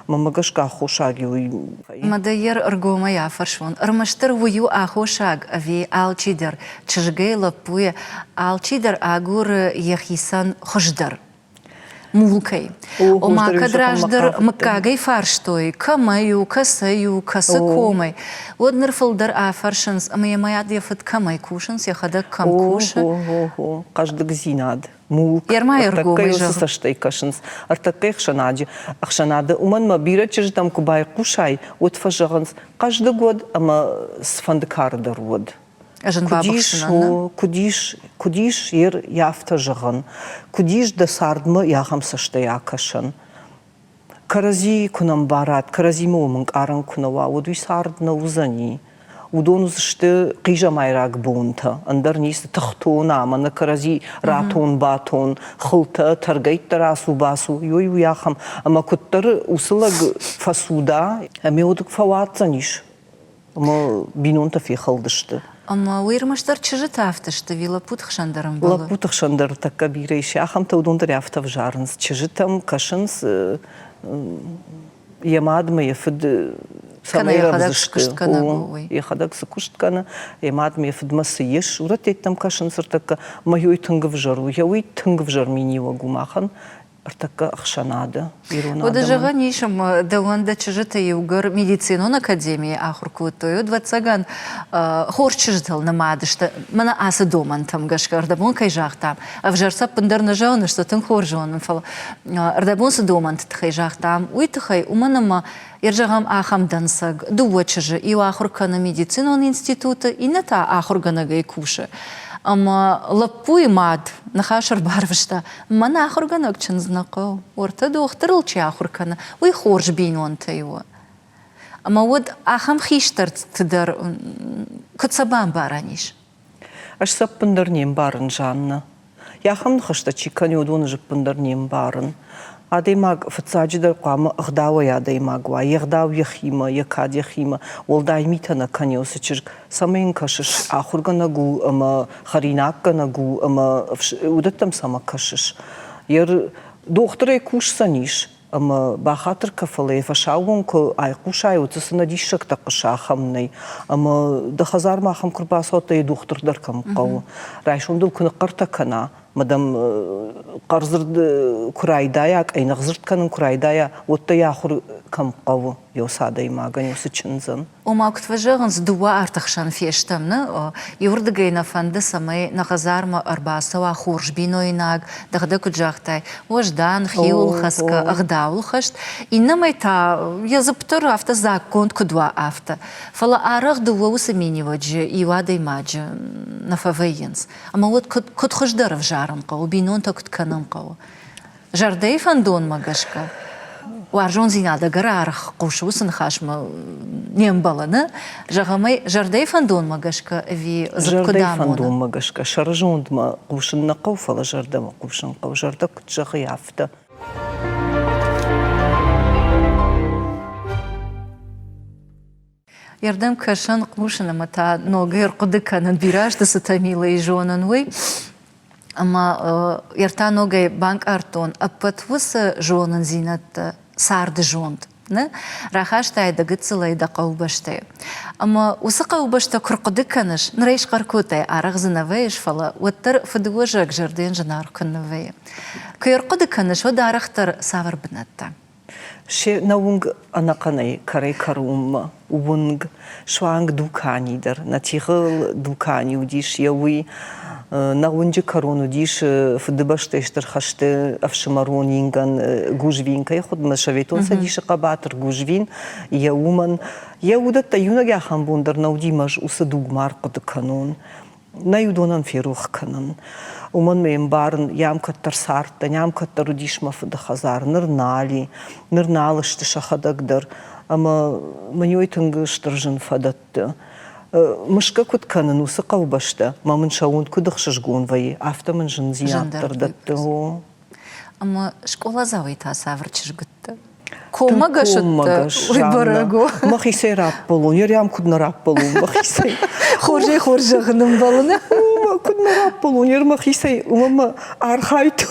Мӕнмӕ гӕсгӕ аххосаг уый. Мадӕйӕр ӕргомӕй афӕрсон, ӕрмӕстдӕр уый у аххосаг ӕви алчидӕр, чызгӕй, лӕппуйӕ, алчидӕр агуры йӕхицӕн хуыздӕр? мулкӕй. Ома, кӕд раздӕр мыггагӕй фарстой, кӕмӕй у, кӕцӕй у, кӕцы комӕй, уӕд ныр фылдӕр афӕрсынц, ӕмӕ йӕ мад йӕ фыд кӕмӕй кусынц, йӕхӕдӕг кӕм кусы. О, хъӕздыгдзинад, мулк. Ӕртӕккӕ уыцы цӕстӕй кӕсынц. Ӕртӕккӕ ӕхсӕнаджы ӕхсӕнады уымӕн мӕ бирӕ чызджытӕм куы байхъусай, уӕд фӕзӕгъынц, хъӕздыг уӕд ӕмӕ цыфӕнды кары дӕр уӕд. Зын бабыхсынӕн. Куыд ис, куыд ис, ер афтӕ зӕгъӕн, куыд ис дӕ цардмӕ ахӕм цӕстӕй акӕсӕн. Кӕрӕдзи куы нӕ мбарат, кӕрӕдзимӕ уым ӕнкъарӕн куы нӕ уа, уӕд уый цард нӕ уыдзӕни. Уыдон уыдзысты хъизӕмайраг бонтӕ, ӕндӕр ницы тыхтон ӕмӕ нӕ кӕрӕдзи ратон-батон, хылтӕ, тӕргӕйттӕ рацу-бацу, иой уый ахӕм. Ӕмӕ куыддӕр уыцы лӕг фӕцуда, ӕмӕ уӕд фӕуадздзӕнис ӕмӕ бинонтӕ фехӕлдысты. Ӕмӕ уый ӕрмӕстдӕр чызджытӕ афтӕ сты, ӕви лӕппуты хсӕн дӕр ӕмбӕлы? Лӕппуты хсӕн дӕр тӕккӕ бирӕ ис. Ахӕмтӕ уыдон дӕр афтӕ ӕвзарынц. Чызджытӕм кӕсынц йӕ мадмӕ йӕ фыд цӕмӕй рӕвдз сты, йӕхӕдӕг цы куыст кӕны, йӕ мадмӕ йӕ фыдмӕ цы ис, уыдӕттӕм кӕсынц ӕртӕккӕ. Мӕ уый тынг ӕвзӕр у, йӕ уый тынг ӕвзӕр миниуӕг у махӕн ӕртӕккӕ ӕхсӕнады ирон Уӕдӕ зӕгъӕн ис, ӕмӕ дӕуӕн дӕ чызджытӕ иугӕр медицинон академийы ахуыр кодтой, уӕд, ӕвӕццӕгӕн, хорз чызджытыл нымад сты. Мӕнӕ ацы домӕнтӕм гӕсгӕ ӕрдӕбон кӕй загътам, ӕвзӕр сӕ ӕппындӕр нӕ зӕгъын, сты тынг хорз зонын, фӕлӕ ӕрдӕбон цы домӕнты тыххӕй загътам, уый тыххӕй, уымӕн ӕмӕ Йер зӕгъӕм, ахӕм дӕнцӕг, дыууӕ чызджы, иу ахуыр кӕны медицинон институты, иннӕ та ахуыргӕнӕгӕй кусы. Ӕмӕ лӕппуйы мад ныхас ӕрбарвыста, мӕн ахуыргӕнӕг чындз нӕ хъӕуы, уӕртӕ дохтырыл чи ахуыр кӕны, уый хорз бинонтӕй у. Ӕмӕ уӕд ахӕм хистӕрты дӕр куыд сӕ бамбарӕн ис? Ӕз сӕ ӕппындӕр не мбарын, Жаннӕ. Йӕ ахӕм ныхӕстӕ чи кӕны, уыдоны ӕз ӕппындӕр не мбарын. Адӕймаг фыццаджыдӕр хъуамӕ ӕгъдауӕй адӕймаг уа, йе гъдау йӕхимӕ, йӕ кад йӕхимӕ. Уӕлдай митӕ нӕ кӕны уыцы чызг. Цӕмӕ йын кӕсыс, ахуыргӕнӕг у ӕмӕ хӕринаггӕнӕг у ӕмӕ уыдӕттӕм цӕмӕ кӕсыс? Йе дохтырӕй кусдзӕнис, ӕмӕ бахатыр кӕ, фӕлӕ йӕ фӕсаууон куы айхъусай, уӕд дзы цы нӕ диссӕгтӕ хъуысы, ахӕм нӕй. Ӕмӕ дӕ хӕдзармӕ ахӕм куы рбацӕуӕд, йӕ дохтыр дӕр кӕм хъӕуы. Райсом дыл куы ныхъхъӕртӕ кӕна, ӕмӕ дӕм хъӕрдзырд куы райдайа, къӕйныхдзырд кӕнын куы райдайа, уӕд дӕ йӕ ахуыр кӕм хъӕуы, йӕ уыцы адӕймагӕн, уыцы чындзӕн. Ома, куыд фӕзӕгъынц, дыууӕ арты хсӕн фестӕм, нӕ? Иуырдыгӕй нӕ фӕнды, цӕмӕй нӕ хӕдзармӕ ӕрбацӕуа хорз бинойнаг, дӕхӕдӕг куыд загътай, уӕздан, хиуылхӕцгӕ, ӕгъдауылхӕст. Иннӕмӕй та йӕ дзыпп дӕр афтӕ дзаггонд куыд уа, афтӕ. Фӕлӕ арӕх дыууӕ уыцы миниуӕджы иу адӕймаджы нӕ фӕвӕййынц. Ӕмӕ уӕд куыд хуыздӕр ӕвзарын хъӕуы, бинонтӕ куыд кӕнын хъӕуы? Зӕрдӕйы фӕндонмӕ гӕсгӕ уарзондзинад ӕгӕр арӕх хъусы уыцы ныхасмӕ не мбӕлы, нӕ? Зӕгъӕм ӕй, зӕрдӕйы фӕндонмӕ гӕсгӕ ӕви дзырд куыд Зӕрдӕйы амоны? фӕндонмӕ гӕсгӕ сӕрызондмӕ хъусын нӕ хъӕуы, фӕлӕ зӕрдӕмӕ хъусын хъӕуы. Зӕрдӕ куыд зӕгъы, афтӕ. Йе рдӕм кӕсын, хъусын ӕмӕ та ногӕй ӕрхъуыды кӕнын, бирӕ азты цы Тамилӕйы зонын, уый. Ӕмӕ йе ртӕ ногӕй банкъардтон ӕппӕт уыцы зонындзинӕдтӕ, царды зонд. Нӕ? Рахастай дӕ гыццылӕй дӕ хъӕубӕстӕй. Ӕмӕ уыцы хъӕубӕстӕ куы рхъуыды кӕныс, ныр ӕй схъӕр кодтай, арӕх дзы нӕ вӕййыс, фӕлӕ уӕддӕр фыдыуӕзӕг зӕрдӕйӕн зынаргъ куыннӕ вӕййы. Куы йӕ рхъуыды кӕныс, уӕд арӕхдӕр цавӕр бынӕттӕ? Се нӕ уынг ӕнӕхъӕнӕй кӕрӕй-кӕронмӕ уынг, суанг дукани дӕр. Нӕ тигъыл дукани уыдис йӕ уый. Нӕ уынджы кӕрон уыдис Фыдыбӕстӕйы Стыр хӕсты ӕфсымӕрон ингӕн Гузвин кӕй хуыдмӕ Советон Цӕдисы хъӕбатыр Гузвин, йӕ уымӕн. Йӕ уыдӕттӕ иунӕг ахӕм бон дӕр нӕ уыди мӕ ӕз уыцы дуг ма ӕрхъуыды кӕнон. Нӕй уыдонӕн ферох кӕнын. Уымӕн ме мбарын, йӕм кӕддӕр цардтӕн, йӕм кӕддӕр уыдис мӕ фыды хӕдзар, ныр нал и, ныр нал сты сӕхӕдӕг дӕр. Ӕмӕ мын уый тынг стыр зын фӕдӕтты. Мысгӕ куыд кӕнын уыцы хъӕубӕстӕ, мӕ мын сӕ уынд куыд ӕхсызгон вӕййы, афтӕ мын зындзинад дӕр дӕтты. Ӕмӕ скъоладзауӕй та цавӕр чызг уыдтӕ? Коммӕгӕс уыдтӕ, уый бӕрӕг у. Мӕхицӕй раппӕлон, йӕ куыд нӕ раппӕлон мӕхицӕй. Хорзӕй хорз зӕгъын ӕмбӕлы, нӕ? Куыд нӕ раппӕлон, йӕ мӕхицӕй, уымӕн мӕ архайдтон.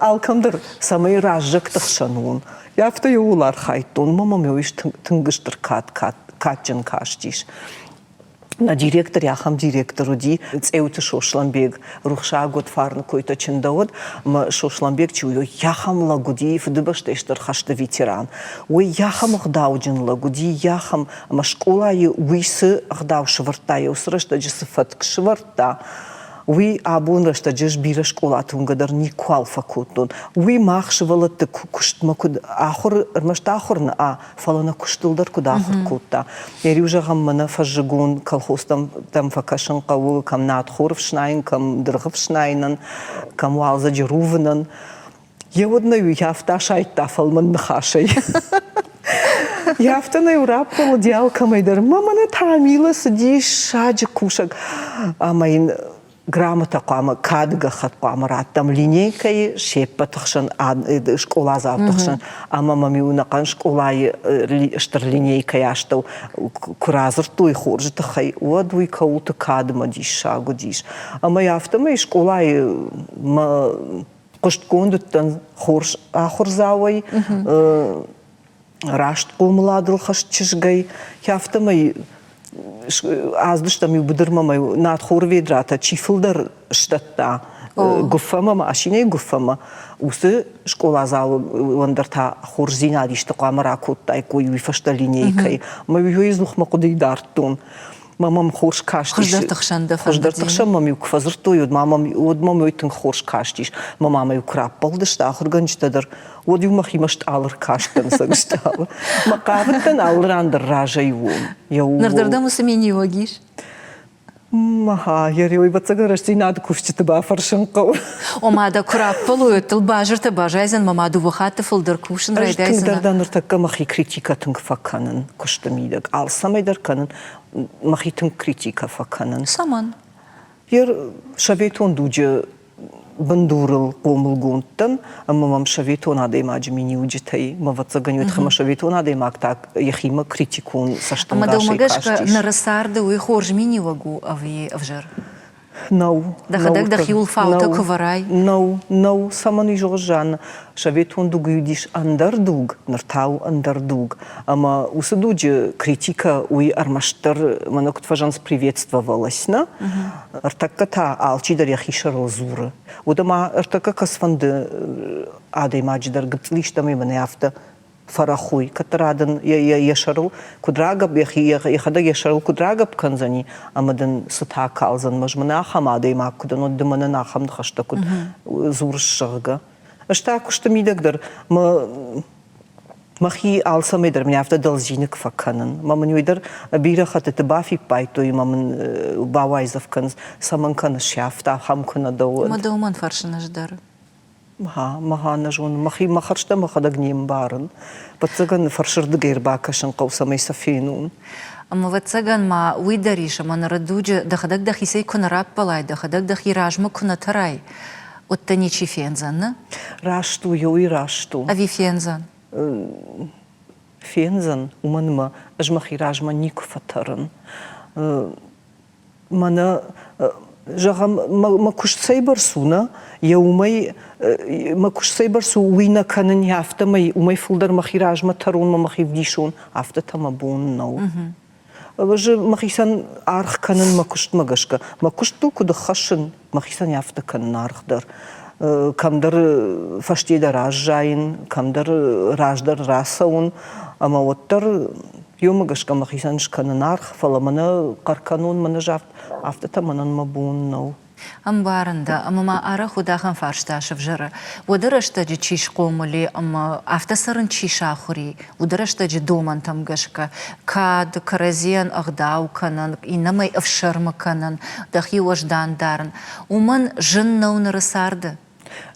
Алкӕм дӕр цӕмӕй раззӕгты хсӕн уон. Афтӕ иууыл архайдтон, мӕ мӕм уый тынг стыр кад кадджын кастис. Нӕ директор ахӕм директор уыди, Цъеуты Сосланбег, рухсаг уӕд, фарны койтӕ чындӕуӕд, ӕмӕ Сосланбег чи уыди, ахӕм лӕг уыди, Фыдыбӕстӕйы Стыр хӕсты ветеран. Уый ахӕм ӕгъдауджын лӕг уыди, ахӕм, ӕмӕ скъолайы уый цы ӕгъдау сӕвӕрдта, йӕ уыцы рӕстӕджы цы фӕтк сӕвӕрдта, уый абон рӕстӕджы ӕз бирӕ скъолаты уынгӕ дӕр никуал фӕкодтон. Уый мах сывӕллӕтты куыстмӕ куыд ахуыр, ӕрмӕст ахуыр нӕ, фӕлӕ нӕ куыстыл дӕр куыд ахуыр кодта. Йӕ зӕгъӕм, мӕнӕ фӕззыгон колхозтӕм фӕкӕсын хъӕуы, кӕм надхор ӕфснайын, кӕм дыргъ ӕфснайынӕн, кӕм уалдзӕджы рувынӕн. Йе уӕд нӕ уый афтӕ асайдта фӕлмӕн ныхасӕй. Йӕ афтӕ нӕ раппӕлыди алкӕмӕй дӕр. Мӕ мӕнӕ Тамила цыдис саджы кусӕг ӕмӕ йын грамотӕ хъуамӕ, кады гӕххӕтт хъуамӕ раттӕм линейкӕйы се ппӕты хсӕн, скъоладзауты хсӕн. Ӕмӕ мӕм-иу ӕнӕхъӕн скъолайы стыр линейкӕйы астӕу куы радзырдтой хорзы тыххӕй, уӕд уый кӕуылты кадмӕ диссаг уыдис. Ӕмӕ афтӕмӕй скъолайы мӕ хъуыстгонд уыдтӕн хорз ахуырдзауӕй, раст хъомыладыл хӕст чызгӕй, афтӕмӕй аздыстӕм-иу быдырмӕ мӕ надхоры ведратӕ чи фылдӕр сдӕтта гуыффӕмӕ, машинӕйы гуыффӕмӕ, уыцы скъоладзауы уӕндӕр та хорздзинад исты хъуамӕ ракодтаиккой уый фӕстӕ линейкӕйы. Мӕ уый ӕдзух мӕ хъуыдыйы дардтон. Мӕ мӕм хорз кастис. Хуыздӕрты хсӕн дӕ Хуыздӕрты хсӕн мӕм-иу куы фӕдзырдтой, уӕд ма мӕм, уӕд мӕм уый тынг хорз кастис. Мӕ мамӕ-иу куы раппӕлдысты ахуыргӕнджытӕ дӕр, уӕд-иу мӕхимӕ стъалы ркастӕн сӕг стъалы. Мӕ хъавыдтӕн алы ран дӕр разӕй уон. Ныр дӕр дӕм уыцы миниуӕг ис? Ага, йӕ риуӕй ӕвӕццӕгӕн рӕстдзинады кусджыты бафӕрсын хъӕуы. Ома дӕ куы раппӕлой, уӕд дыл базыртӕ базайдзӕн мӕ ма дыууӕ хатты фылдӕр кусын райдайдзынӕ. Ӕз тынгдӕр дӕ ныртӕккӕ мӕхи критикӕ тынг фӕкӕнын куысты мидӕг. Алцӕмӕй дӕр кӕнын, мӕхи тынг критикӕ фӕкӕнын. Цӕмӕн? Ер советон дуджы бындурыл хъомылгонд дӕн, ӕмӕ мӕм советон адӕймаджы миниуджытӕй, мӕ ӕвӕццӕгӕн, уый тыххӕй мӕ советон адӕймаг та йӕхимӕ критикон цӕстӕнгасӕй Ӕмӕ дӕумӕ гӕсгӕ ныры царды уый хорз миниуӕг у ӕви ӕвзӕр? Нӕу. Дӕхӕдӕг дӕхиуыл фаутӕ куы вӕрай? Нӕу, нӕу. Цӕмӕн уый зӕгъыс, Жанна? Советон дуг уыдис ӕндӕр дуг, ныр та у ӕндӕр дуг. Ӕмӕ уыцы дуджы критикӕ уый ӕрмӕстдӕр, мӕнӕ куыд фӕзӕгъынц, приветствовалась, нӕ? Ӕртӕккӕ та алчидӕр йӕхи сӕрыл дзуры. Уӕдӕ ма ӕртӕккӕ кӕцыфӕнды адӕймаджы дӕр гыццыл истӕмӕй мӕнӕ афтӕ фӕрӕхой, кӕддӕра дын йӕ сӕрыл куыд рагӕпп, йӕхи йӕхӕдӕг йӕ сӕрыл куыд рагӕпп кӕндзӕни ӕмӕ дын цытӕ калдзӕн, ӕз мын ахӕм адӕймаг куы дӕн, уӕд ды мӕнӕн ахӕм ныхӕстӕ куыд дзурыс, зӕгъгӕ. Ӕз та куысты мидӕг дӕр мӕ мӕхи алцӕмӕй дӕр мын афтӕ дӕлдзиныг фӕкӕнын. Мӕ мын уый дӕр бирӕ хӕттыты бафиппайдтой ӕмӕ мын бауайдзӕф кӕнынц, цӕмӕн кӕныс афтӕ, ахӕм куы нӕ дӕ, уӕд. Мӕ дӕумӕн фӕрсын ӕз дӕр. Мӕ, мӕ нӕ зонын, мӕхи мӕ хӕрзтӕ мӕхӕдӕг не мбарын. Ӕвӕццӕгӕн, фӕрсырдыгӕй ӕрбакӕсын хъӕуы, цӕмӕй сӕ фенон. Ӕмӕ, ӕвӕццӕгӕн ма уый дӕр ис, ӕмӕ ныры дуджы дӕхӕдӕг дӕхицӕй куы нӕ раппӕлай, дӕхӕдӕг дӕхи размӕ куы нӕ тӕрай, уӕд дӕ ничи фендзӕн, нӕ? Раст у, уый раст у. Ӕви фендзӕн? Фендзӕн, уымӕн ӕмӕ ӕз мӕхи размӕ никуы фӕтӕрын. Мӕнӕ, зӕгъӕм, мӕ куыст цӕйбӕрц у, нӕ, йӕ уымӕй мӕ куыст цӕйбӕрц у, уый нӕ кӕнын, афтӕмӕй уымӕй фылдӕр мӕхи размӕ тӕронмӕ мӕхи вдисон, афтӕтӕ мӕ бон нӕу. Ӕз мӕхицӕн аргъ кӕнын мӕ куыстмӕ гӕсгӕ. Мӕ куыстыл куыд ӕххӕссын, мӕхицӕн афтӕ кӕнын аргъ дӕр. Кӕмдӕр фӕсте дӕр аззайын, кӕмдӕр раздӕр рацӕуын, ӕмӕ уӕддӕр Ёмӕ гӕсгӕ мӕхицӕн скӕнын аргъ, фӕлӕ мӕнӕ хъӕр кӕнон, мӕнӕ загъд, афтӕтӕ мӕнӕн мӕ бон нӕу. Ӕмбарын дӕ, ӕмӕ ма арӕх уыд ахӕм фарста сӕвзӕры. Уӕды рӕстӕджы чи схъомыл и ӕмӕ афтӕ цӕрын чи сахуыр и, уыды рӕстӕджы домӕнтӕм гӕсгӕ кад, кӕрӕдзийӕн ӕгъдау кӕнын, иннӕмӕй ӕфсӕрмы кӕнын, дӕхи уӕздан дарын, уымӕн зын нӕу ныры царды?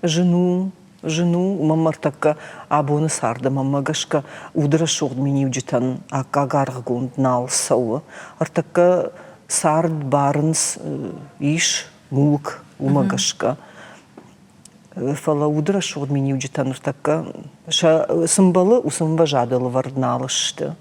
Зын у, зын у, уымӕн ныртӕккӕ абоны царды мӕнмӕ гӕсгӕ уды рӕсугъд миниуджытӕн аккаг аргъгонд нал цӕуы. Ӕртӕккӕ цард барынц ис мулк, уымӕ гӕсгӕ. Фӕлӕ уды рӕсугъд миниуджытӕ ныртӕккӕ сӕ цы мбӕлы, уыцы ӕмвӕзады лӕвӕрд нал сты.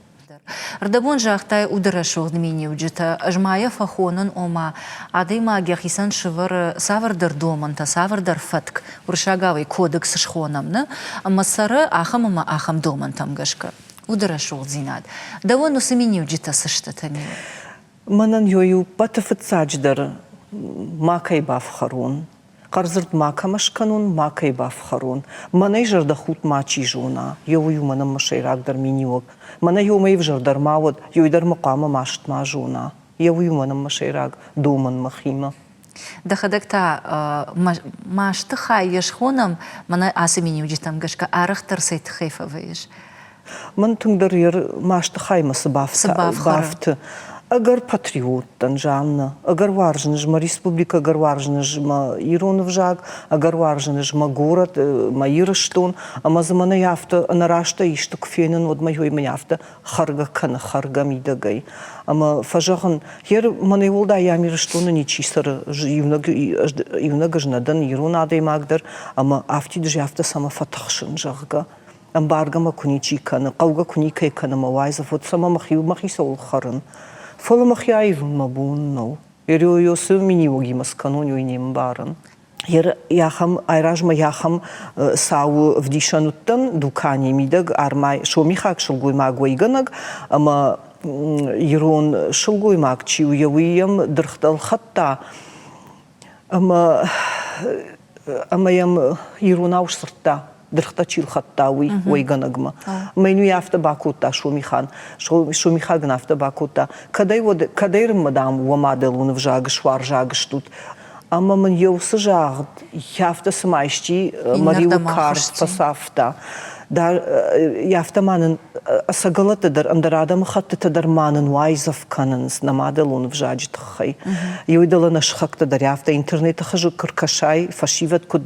Рдӕбон загътай уды рӕсугъд миниуджытӕ, ӕз ма йӕ фӕхонын, ома адӕймаг йӕхицӕн сывӕры цавӕрдӕр домӕнтӕ, цавӕрдӕр фӕтк, уырыссагау ӕй кодекс схонӕм, нӕ? Ӕмӕ цӕры ахӕм ӕмӕ ахӕм домӕнтӕм гӕсгӕ. Уды рӕсугъддзинад. Дӕуӕн уыцы миниуджытӕ цы сты, Тамила? Мӕнӕн ё ӕппӕты фыццаджыдӕр макӕй бафхӕрон, хъӕрдзырд макӕмӕ скӕнон, макӕй бафхӕрон. Мӕнӕй зӕрдӕхудт мачи зона, ё уый у мӕнӕн мӕ сӕйрагдӕр миниуӕг. Мӕнӕ ёмӕ ӕвзӕрдӕр ма уӕд, ёй дӕр мӕ хъуамӕ маст ма зона. Йӕ уый у мӕнӕн мӕ сӕйраг домӕн мӕхимӕ. Дӕхӕдӕг та масты хай йӕ схонӕм, мӕнӕ ацы миниуджытӕм гӕсгӕ арӕхдӕр цӕй тыххӕй фӕвӕййыс? Мӕн тынгдӕр йӕ масты хаймӕ цы бафты. Ӕгӕр патриот дӕн, Жанна. Ӕгӕр уарзын ӕз мӕ республикӕ, ӕгӕр уарзын ӕз мӕ ирон ӕвзаг, ӕгӕр уарзын ӕз мӕ горӕт, мӕ Ирыстон. Ӕмӕ дзы мӕнӕй афтӕ ӕнӕрастӕй исты куы фенын, уӕд мӕ мӕ афтӕ хӕргӕ кӕны, хӕргӕ мидӕгӕй. Ӕмӕ фӕзӕгъын, гъер мӕнӕй уӕлдай ам Ирыстоны ничи цӕры, иунӕг ӕз нӕ дӕн ирон адӕймаг дӕр, ӕмӕ афтид ӕз афтӕ цӕмӕ фӕтыхсын, зӕгъгӕ. Ӕмбаргӕ мӕ куы ничи кӕны, хъӕугӕ куы никӕй кӕны мӕ уайдзӕф, уӕд цӕмӕ мӕхи мӕхи цӕуыл хӕрын. Фӕлӕ мӕхи аивын мӕ бон нӕу. Ереойо цы миниуӕгимӕ скӕнон, уый не мбарын. Ахӕм айразмӕ ахӕм цауы ӕвдисӕн уыдтӕн дуканийы мидӕг армӕй сомихаг сылгоймаг уӕйгӕнӕг ӕмӕ ирон сылгоймаг чи у, уый йӕм дыргътӕ ӕлхӕдта ӕмӕ ӕмӕ йӕм иронау сдзырдта, дыргътӕ чи лхӕдта, уый уӕйгӕнӕгмӕ. Ӕмӕ йын уый афтӕ бакодта Сомихан. Сомихаг ын афтӕ бакодта, кӕдӕй, уӕд, кӕдӕй рынмӕ, дам, уӕ мадӕлон ӕвзаг суарзаг стут. Ӕмӕ мын йӕ уыцы загъд афтӕ цыма исчи мӕ риуы кард фӕцавта. Афтӕ ма нын ӕцӕгӕлӕттӕ дӕр, ӕндӕр адӕмыхӕттытӕ дӕр ма нын уайдзӕф кӕнынц нӕ мадӕлон ӕвзаджы тыххӕй. Иуӕй дӕлӕ нӕ сыхӕгтӕ дӕр афтӕ интернеты хызы куы ркӕсай, фӕсивӕд куыд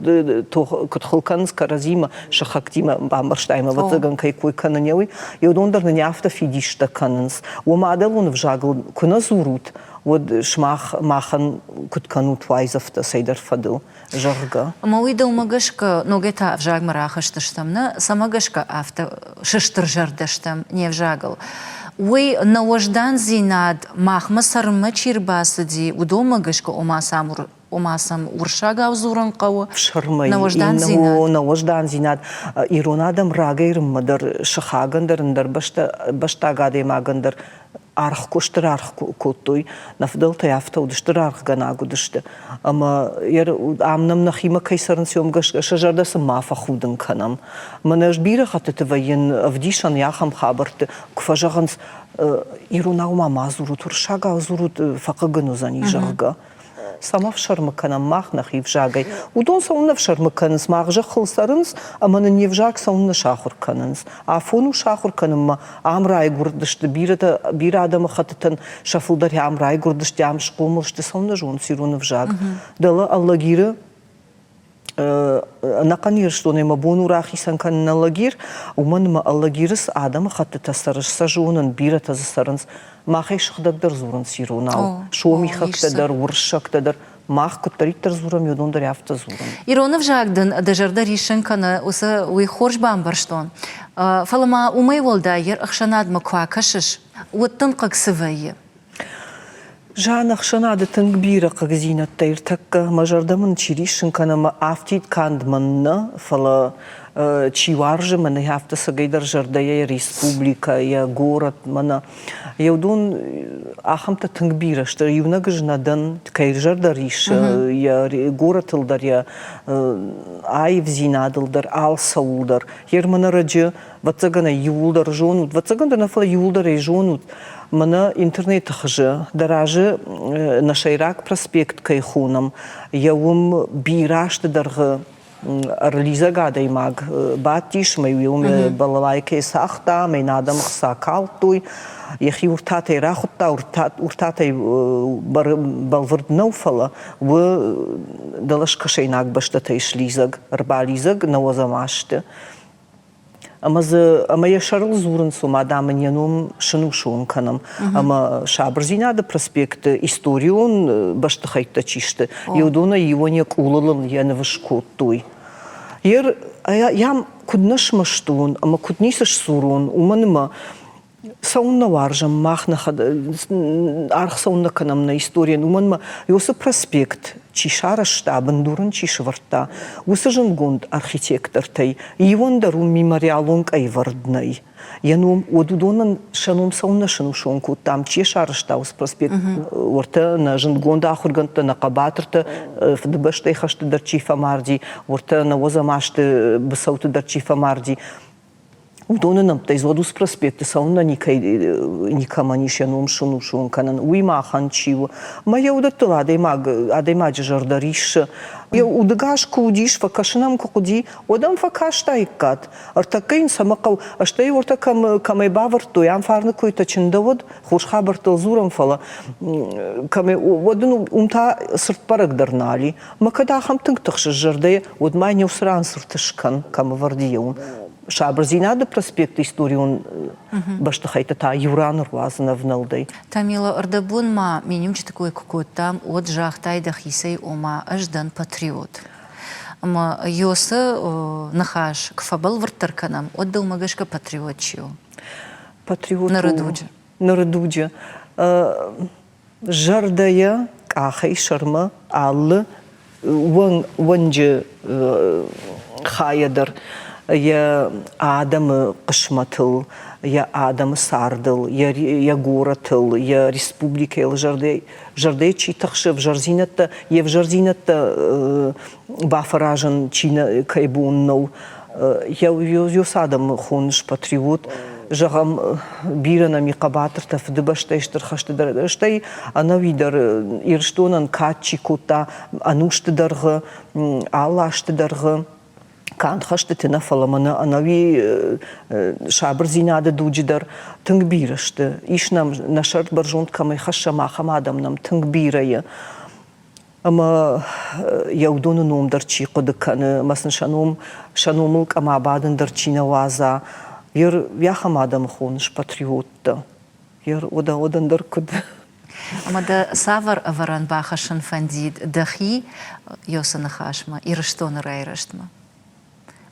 куыд хыл кӕнынц кӕрӕдзимӕ, сыхӕгтимӕ, бамбӕрстай мӕ, ӕвӕццӕгӕн, кӕй кой кӕнын, уый. Уыдон дӕр нын афтӕ фидистӕ кӕнынц. Уӕ мадӕлон ӕвзагыл куы нӕ дзурут, уӕд сымах махӕн куыд кӕнут уайдзӕфтӕ цӕйдӕр фӕдыл, зӕгъгӕ. Ӕмӕ уый дӕумӕ гӕсгӕ ногӕй та ӕвзагмӕ рахызтыстӕм, нӕ? Цӕмӕ гӕсгӕ афтӕ сыстырзӕрдӕ стӕм не взагыл? Уый нӕ уӕздандзинад махмӕ цӕрынмӕ чи рбацыди, уыдонмӕ гӕсгӕ, ома сӕм ома сӕм уырыссагау дзурын хъӕуы, ӕфсӕрмӕй, нӕ уӕздандзинад. Нӕ уӕздандзинад. Ирон адӕм рагӕй рынмӕ дӕр, сыхагӕн дӕр, ӕндӕр бӕстаг адӕймагӕн дӕр аргъ стыр аргъ кодтой. Нӕ фыдӕлтӕй афтӕ уыд, стыр аргъгӕнӕг уыдысты. Ӕмӕ ам нӕм нӕхимӕ кӕй цӕрынц, уым гӕсгӕ сӕ зӕрдӕ сын ма фӕхудын кӕнӕм. Мӕнӕ ӕз бирӕ хӕттыты вӕййын ӕвдисӕн ахӕм хабӕртты, куы фӕзӕгъынц, иронау ма ма дзурут, уырыссагау дзурут, фӕхъыг ын уыдзӕни, зӕгъгӕ. Цӕмӕ ӕфсӕрмы кӕнӕм мах нӕхи взагӕй? Уыдон цӕуылнӕ ӕфсӕрмы кӕнынц? Мах зӕххыл цӕрынц ӕмӕ нын не взаг цӕуылнӕ сахуыр кӕнынц? Афон у сахуыр кӕнынмӕ. Ам райгуырдысты бирӕтӕ, бирӕ адӕмыхӕттытӕн сӕ фылдӕр ам райгуырдысты, ам схъомыл сты, цӕуылнӕ зонынц ирон ӕвзаг? Дӕлӕ Алагиры ӕнӕхъӕн Ирыстонӕй мӕ бон у рахицӕн кӕнын Алагир, уымӕн ӕмӕ Алагиры цы адӕмыхӕттытӕ цӕры, сӕ зонын, бирӕтӕ дзы цӕрынц, махӕй сыгъдӕгдӕр дзурынц иронау. Сомихӕгтӕ дӕр, уырыссӕгтӕ дӕр. Мах куыддӕриддӕр дзурӕм, уыдон дӕр афтӕ дзурынц. Ирон ӕвзаг дын дӕ зӕрдӕ риссын кӕны, уыцы уый хорз бамбӕрстон. Фӕлӕ ма уымӕй уӕлдай йе ӕхсӕнадмӕ куы акӕсыс, уӕд дын хъыг цы вӕййы? Жан, ӕхсӕнады тынг бирӕ хъыгдзинӕдтӕ ӕртӕккӕ мӕ зӕрдӕ мын чи риссын кӕны ӕмӕ афтид канд мӕн нӕ, фӕлӕ чи уарзы мӕнӕ афтӕ цӕгӕйдӕр зӕрдӕйӕ йӕ республикӕ, йӕ горӕт, мӕнӕ уыдон ахӕмтӕ тынг бирӕ сты. Иунӕг ӕз нӕ дӕн, кӕй зӕрдӕ риссы йӕ горӕтыл дӕр, йӕ аивдзинадыл дӕр, алцӕуыл дӕр. Йе рмӕнӕрӕджы Ӕвӕццӕгӕн ӕй иууылдӕр зонут, ӕвӕццӕгӕн дӕр нӕ, фӕлӕ иууылдӕр ӕй зонут, мӕнӕ интернеты хызы дӕ разы нӕ сӕйраг проспект кӕй хонӕм, йӕ уым бирӕ азты дӕргъы ӕрлидзӕг адӕймаг бадтис, ӕмӕ уым балалайкӕйы цагъта, ӕмӕ йын адӕм ӕхца калдтой. Йӕхи Уртатӕй рахуыдта, Уртатӕй бӕлвырд нӕу, фӕлӕ у дӕлӕскӕсӕйнаг бӕстӕтӕй слидзӕг, ӕрбалидзӕг нӕуӕдзӕм азты. Ӕмӕ дзы ӕмӕ йӕ сӕрыл дзурынц, ома, дам, ын йӕ ном сынусон кӕнӕм. Ӕмӕ Сабырдзинады проспекты историон бӕстыхӕйттӕ чи сты, уыдонӕй иуӕн йӕ къулыл ын йӕ ныв скодтой. Йӕм куыд нӕ смӕсты уон ӕмӕ куыд ницы сдзурон, уымӕн ӕмӕ. Цӕуыннӕ уарзӕм мах нӕхӕдӕг, аргъ цӕуыннӕ кӕнӕм нӕ историйӕн, уымӕн ӕмӕ уыцы проспект чи сарӕзта, бындур ын чи сӕвӕрдта, уыцы зындгонд архитектортӕй иуӕн дӕр уым мемориалон къӕйвӕрд нӕй. Йӕ ном, уӕд уыдонӕн сӕ ном цӕуыннӕ сӕнусон кодтам, чи сарӕзта уыцы проспект, уӕртӕ нӕ зындгонд ахуыргӕндтӕ, нӕ хъӕбатыртӕ, Фыдыбӕстӕйы хӕсты дӕр чи фӕмарди, уӕртӕ нӕуӕдзӕм азты быцӕуты дӕр чи фӕмарди, Уыдоны нӕмттӕй Зодус проспекты цӕуыннӕ никӕй никӕмӕн ис йӕ ном сынусон кӕнын, уый махӕн чи у? Мӕ йӕ уыдӕттыл адӕймаг, адӕймаджы зӕрдӕ риссы. Йӕ удыгас куы уыдис, фӕкӕсын ӕм куы хъуыди, уӕд ӕм фӕкастаиккат. Ӕртӕккӕ йын цӕмӕ хъӕуы, стӕй уӕртӕ кӕм, кӕмӕй бавӕрдтой, ам фарны койтӕ чындӕуыд, хорз хабӕрттыл дзурӕм, фӕлӕ кӕмӕй, уӕд ын уым та цырт бӕрӕг дӕр нал и. Мӕ кӕд ахӕм тынг тыхсыс зӕрдӕйы, уӕд ма йын иу цыран цырт скӕн, кӕм ӕвӕрд и, уым. Сабырдзинады проспекты историон бӕстыхӕйттӕ та иу ран ӕруадзын ӕвнӕлдӕй. Тамила, ӕрдӕбон ма миниуджыты кой куы кодтам, уӕд загътай дӕхицӕй, ома ӕз дӕн патриот. Ӕмӕ Йосы ныхас куы фӕбӕлвырддӕр кӕнӕм, уӕд дӕумӕ гӕсгӕ патриот чи у? Патриот Ныры дуджы. Ныры дуджы. Зӕрдӕйӕ къахӕй сӕрмӕ алы уӕнджы хайӕ дӕр йӕ адӕмы хъысмӕтыл, йӕ адӕмы цардыл, йӕ горӕтыл, йӕ республикӕйыл зӕрдӕйы чи тыхсы, ӕвзӕрдзинӕдтӕ, йе взӕрдзинӕдтӕ бафӕразын чи нӕ кӕй бон нӕу, йӕ цы адӕмы хоныс патриот, зӕгъӕм, бирӕ нӕм и хъӕбатыртӕ Фыдыбӕстӕйы Стыр хӕсты дӕр, стӕй ӕнӕуи дӕр Ирыстонӕн кад чи кодта ӕнусты дӕргъы, алы азты дӕргъы, канд хӕстыты нӕ, фӕлӕ мӕнӕ ӕнӕуи сабырдзинады дуджы дӕр тынг бирӕ сты. Ис нӕм, нӕ сӕр бӕрзонд кӕмӕй хӕссӕм, ахӕм адӕм нӕм тынг бирӕ и. Ӕмӕ йӕ уыдоны ном дӕр чи хъуыды кӕны, ӕмӕ сын сӕ ном, сӕ номыл къӕм абадын дӕр чи нӕ уадза, ер ахӕм адӕмы хоныс патриоттӕ. Ер уӕдӕ уӕд ӕндӕр куыд? Ӕмӕ дӕ цавӕр ӕвӕрӕн бахӕссын фӕндид дӕхи Йосы ныхасмӕ, Ирыстоны райрӕзтмӕ?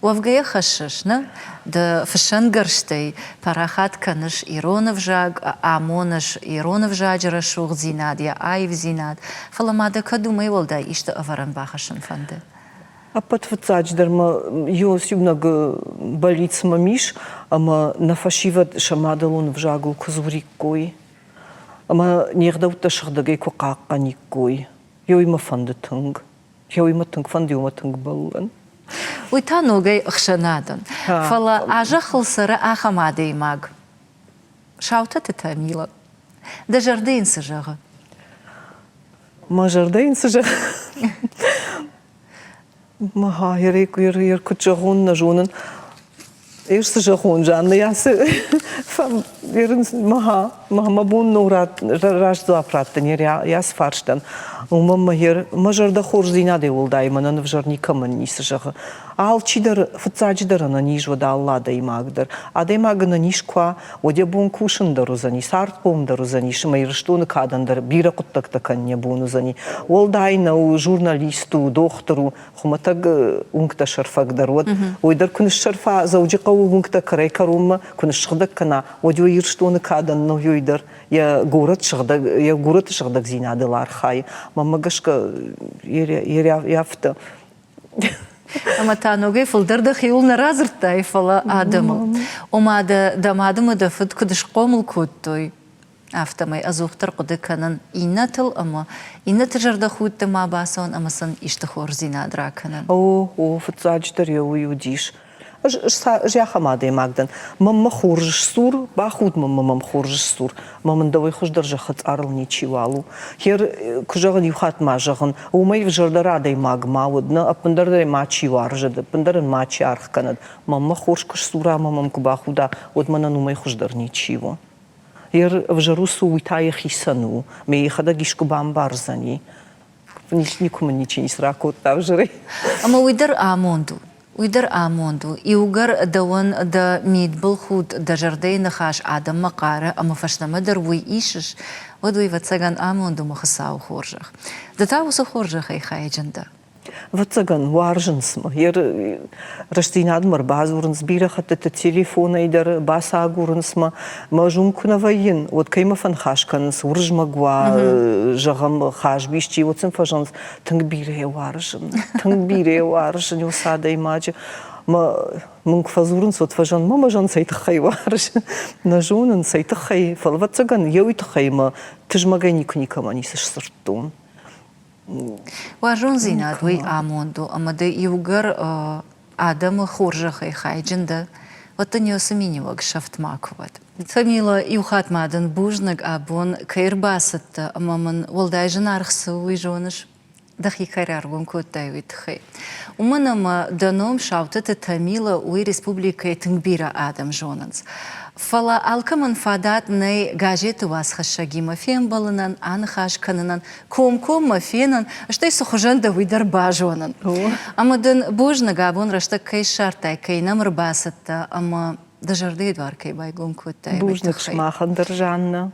Уӕвгӕ хӕссыс, нӕ? Дӕ фыссӕнгӕрзтӕй парахат кӕныс ирон ӕвзаг, амоныс ирон ӕвзаджы рӕсугъддзинад, йӕ аивдзинад, фӕлӕ ма дӕ кӕд уымӕй уӕлдай исты ӕвӕрӕн бахӕссын фӕнды? Ӕппӕт фыццаджыдӕр мӕ иунӕг бӕллиц мӕм ис, ӕмӕ нӕ фӕсивӕд сӕ мадӕлон ӕвзагыл куы дзуриккой ӕмӕ не гъдӕуттӕ сыгъдӕгӕй куы хъахъхъӕниккой. Уый мӕ фӕнды тынг. Уый мӕ тынг фӕнды, уымӕ тынг бӕллын. Уый та ногӕй ӕхсӕнадӕн. Фӕлӕ а зӕххыл цӕры ахӕм адӕймаг, Саутӕты Тамила. Дӕ зӕрдӕ йын цы зӕгъы? Мӕ зӕрдӕ йын цы зӕгъы? Мӕ ер куыд зӕгъон, нӕ зонын. Ӕз цы зӕгъон, Жанна, ацы мӕ мӕ бон нӕу раст дзуапп раттын ацы фарстӕн. Уымӕн мӕ мӕ зӕрдӕ хорздзинадӕй уӕлдай мӕнӕн ӕвзӕр никӕмӕн ницы зӕгъы. Алчидӕр, фыццаджыдӕр ӕнӕниз уӕд алы адӕймаг дӕр. Адӕймаг ӕнӕниз куы уа, уӕд йӕ бон кусын дӕр уыдзӕни, цардхъом дӕр уыдзӕнис ӕмӕ Ирыстоны кадӕн дӕр бирӕ хъуыддӕгтӕ кӕнын йӕ бон уыдзӕни. Уӕлдай нӕу, журналист у, дохтыр у, хуымӕтӕг уынгтӕ сӕрфӕг дӕр уӕд, уый дӕр куы ныссӕрфа Дзӕуджыхъӕуы уынгтӕ кӕрӕй-кӕронмӕ куы ныссыгъдӕг кӕна, уӕд уый Ирыстоны кадӕн нӕу уый дӕр йӕ горӕт сыгъдӕг, йӕ горӕты сыгъдӕгдзинадыл архайы. Мӕнмӕ гӕсгӕ, йӕ афтӕ. Ӕмӕ та ногӕй фылдӕр дӕхиуыл нӕ радзырдтай, фӕлӕ адӕмыл. Ома дӕ дӕ мад ӕмӕ дӕ фыд куыд схъомыл кодтой, афтӕмӕй ӕдзухдӕр хъуыды кӕнын иннӕтыл ӕмӕ иннӕты зӕрдӕхудты ма бацӕуын ӕмӕ сын исты хорздзинад ракӕнын. О, о, фыццаджыдӕр йӕ уый уыдис. Ӕз ӕз ахӕм адӕймаг дӕн. Мӕнмӕ хорз сдзур, бахуд мӕнмӕ мӕм хорз сдзур. Мӕ мын дӕуӕй хуыздӕр зӕххы цъарыл ничиуал у. Хер, куы зӕгъын, иу хатт ма зӕгъын, уымӕй ӕвзӕрдӕр адӕймаг ма уыд, нӕ, ӕппындӕр ӕй мачи уарзӕд, ӕппындӕр ын мачи аргъ кӕнӕд. Мӕнмӕ хорз куы сдзура ӕмӕ мӕм куы бахуда, уӕд мӕнӕн уымӕй хуыздӕр ничи у. Ер ӕвзӕр ус у, уый та йӕхицӕн у. Мӕ йӕхӕдӕг искуы бамбардзӕни. Никуы мын ничи ницы ракодта ӕвзӕрӕй. Ӕмӕ уый дӕр амонд у. Уый дӕр амонд у. Иугӕр дӕуӕн дӕ мидбылхудт, дӕ зӕрдӕйы ныхас адӕммӕ хъары ӕмӕ фӕстӕмӕ дӕр уый исыс, уӕд уый, ӕвӕццӕгӕн, амонд у мӕ Хуыцауы хорзӕх. Ды та уыцы хорзӕхӕй хайджын дӕ. Ӕвӕццӕгӕн, уарзынц мӕ. Йе рӕстдзинадмӕ ӕрбадзурынц бирӕ хӕттыты телефонӕй дӕр, бацагурынц мӕ. Мӕ ӕз уым куы нӕ вӕййын, уӕд кӕимӕ фӕныхас кӕнынц, Уырызмӕг уа, зӕгъӕм, Хазби исчи, уӕд сын фӕзӕгъынц, тынг бирӕ йӕ уарзын, тынг бирӕ йӕ уарзын уыцы адӕймаджы. Мӕ мын куы фӕдзурынц, уӕд фӕзӕгъын, мӕ мӕ зӕн цӕй тыххӕй уарзы, нӕ зонын, цӕй тыххӕй, фӕлӕ ӕвӕццӕгӕн, йе уый тыххӕй мӕ тызмӕгӕй никуы никӕмӕн ницы сдзырдтон. Уарзондзинад уый амонд у, ӕмӕ дӕ иугӕр адӕмы хорзӕхӕй хайджын дӕ, уӕд дын уыцы миниуӕг сӕфт макуы уӕд. Тамила, иу хатт ма дын бузныг абон кӕй ӕрбацыдтӕ ӕмӕ мын уӕлдай зынаргъ цы у, уый зоныс? Дӕхи кӕй раргом кодтай, уый тыххӕй. Уымӕн ӕмӕ дӕ ном Саутӕты Тамила уый республикӕйы тынг бирӕ адӕм зонынц. Фӕлӕ алкӕмӕн фадат нӕй газеты уацхӕссӕгимӕ фембӕлынӕн, аныхас кӕнынӕн, комкоммӕ фенын, стӕй цы хуызӕн дӕ, уый дӕр базонын. Ӕмӕ дын бузныг, абон рӕстӕг кӕй ссардтай, кӕй нӕм ӕрбацыдтӕ ӕмӕ дӕ зӕрдӕйы дуар кӕй байгом кодтай. Бузныг сымахӕн дӕр, Жаннӕ.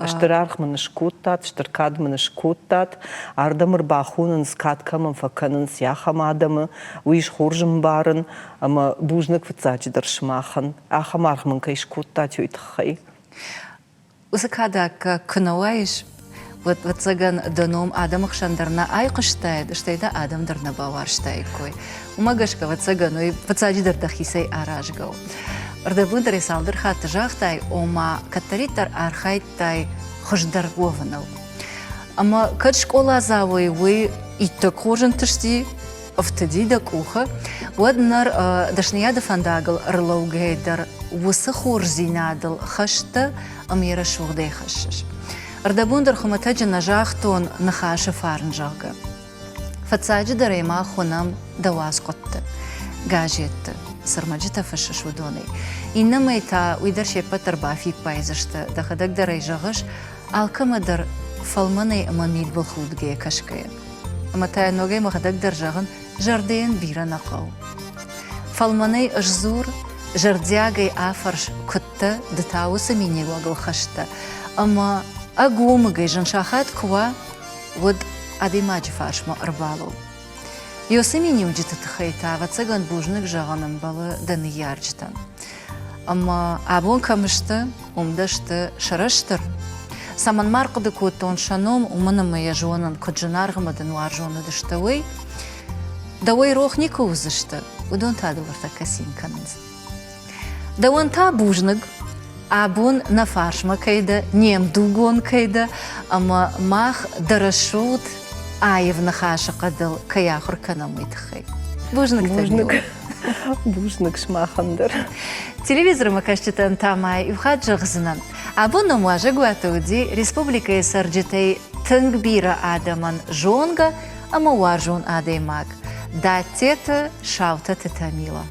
Стыр аргъ мын скодтат, стыр кад мын скодтат. Ардӕм ӕрбахонынц, кад кӕмӕн фӕкӕнынц, ахӕм адӕмы. Уый хорз ӕмбарын ӕмӕ бузныг фыццаджыдӕр сымахӕн, ахӕм аргъ мын кӕй скодтат, уый тыххӕй. Уыцы кадӕггаг куы нӕ уаис, уӕд, ӕвӕццӕгӕн, дӕ ном адӕмы хсӕн дӕр нӕ айхъуыстаид, стӕй дӕ адӕм дӕр нӕ бауарзтаиккой. Уымӕ гӕсгӕ, ӕвӕццӕгӕн, уый фыццаджыдӕр дӕхицӕй аразгӕ у. Ӕрдӕбон дӕр ӕй цалдӕр хатты загътай, ома кӕддӕриддӕр архайдтай хуыздӕр уӕвыныл. Ӕмӕ кӕд скъоладзауӕй уый иттӕг хорз ӕнтысти, ӕфтыди дӕ къухы, уӕд ныр дӕсныйады фӕндагыл ӕрлӕугӕйӕ дӕр уыцы хорздзинадыл хӕстӕ ӕмӕ йӕ рӕсугъдӕй хӕссыс. Ӕрдӕбон дӕр хуымӕтӕджы нӕ загътон ныхасы фарн, зӕгъгӕ. Фыццаджыдӕр ӕй мах уынӕм дӕ уацхъуыдты, газетты, цы рмӕджытӕ фыссыс, уыдонӕй. Иннӕмӕй та уый дӕр се ппӕт дӕр бафиппайдзысты, дӕхӕдӕг дӕр ӕй зӕгъыс, алкӕмӕ дӕр фӕлмӕнӕй ӕмӕ мидбылхудгӕйӕ кӕсгӕйӕ. Ӕмӕ та ногӕй мӕхӕдӕг дӕр зӕгъын, зӕрдӕйӕн бирӕ нӕ хъӕуы. Фӕлмӕнӕй сдзур, зӕрдиагӕй афӕрс, куыдтӕ, ды та уыцы миниуӕгыл хӕстӕ, ӕмӕ ӕгомыгӕй зын сахат куы уа, уӕд адӕймаджы фарсмӕ ӕрбалӕуу. Ёсы миниуджыты тыххӕй та, ӕвӕццӕгӕн, бузныг зӕгъын ӕмбӕлы дӕ ныййарджытӕн. Ӕмӕ абон кӕм сты, уым дӕ сты сӕрыстыр. Цӕмӕн ма ӕрхъуыды кодтон сӕ ном, уымӕн ӕмӕ йӕ зонын, куыд зынаргъ ӕмӕ дын уарзон уыдысты, уый. Дӕуӕй рох никуы уыдзысты, уыдон та дыл ӕртӕккӕ цин кӕнынц. Дӕуӕн та бузныг, абон нӕ фарсмӕ кӕй дӕ, не мдугон кӕй дӕ, ӕмӕ мах дӕ рӕсугъд аив ныхасы хъӕдыл кӕй ахуыр кӕнӕм, уый тыххӕй. Бузныг, Бузныг. Бузныг сымахӕн дӕр. Телевизормӕ кӕсджытӕн та ма иу хатт зӕгъдзынӕн. Абон нӕм уазӕгуаты уыди республикӕйы цӕрджытӕй тынг бирӕ адӕмӕн зонгӕ ӕмӕ уарзон адӕймаг Даттеты Саутӕты Тамила.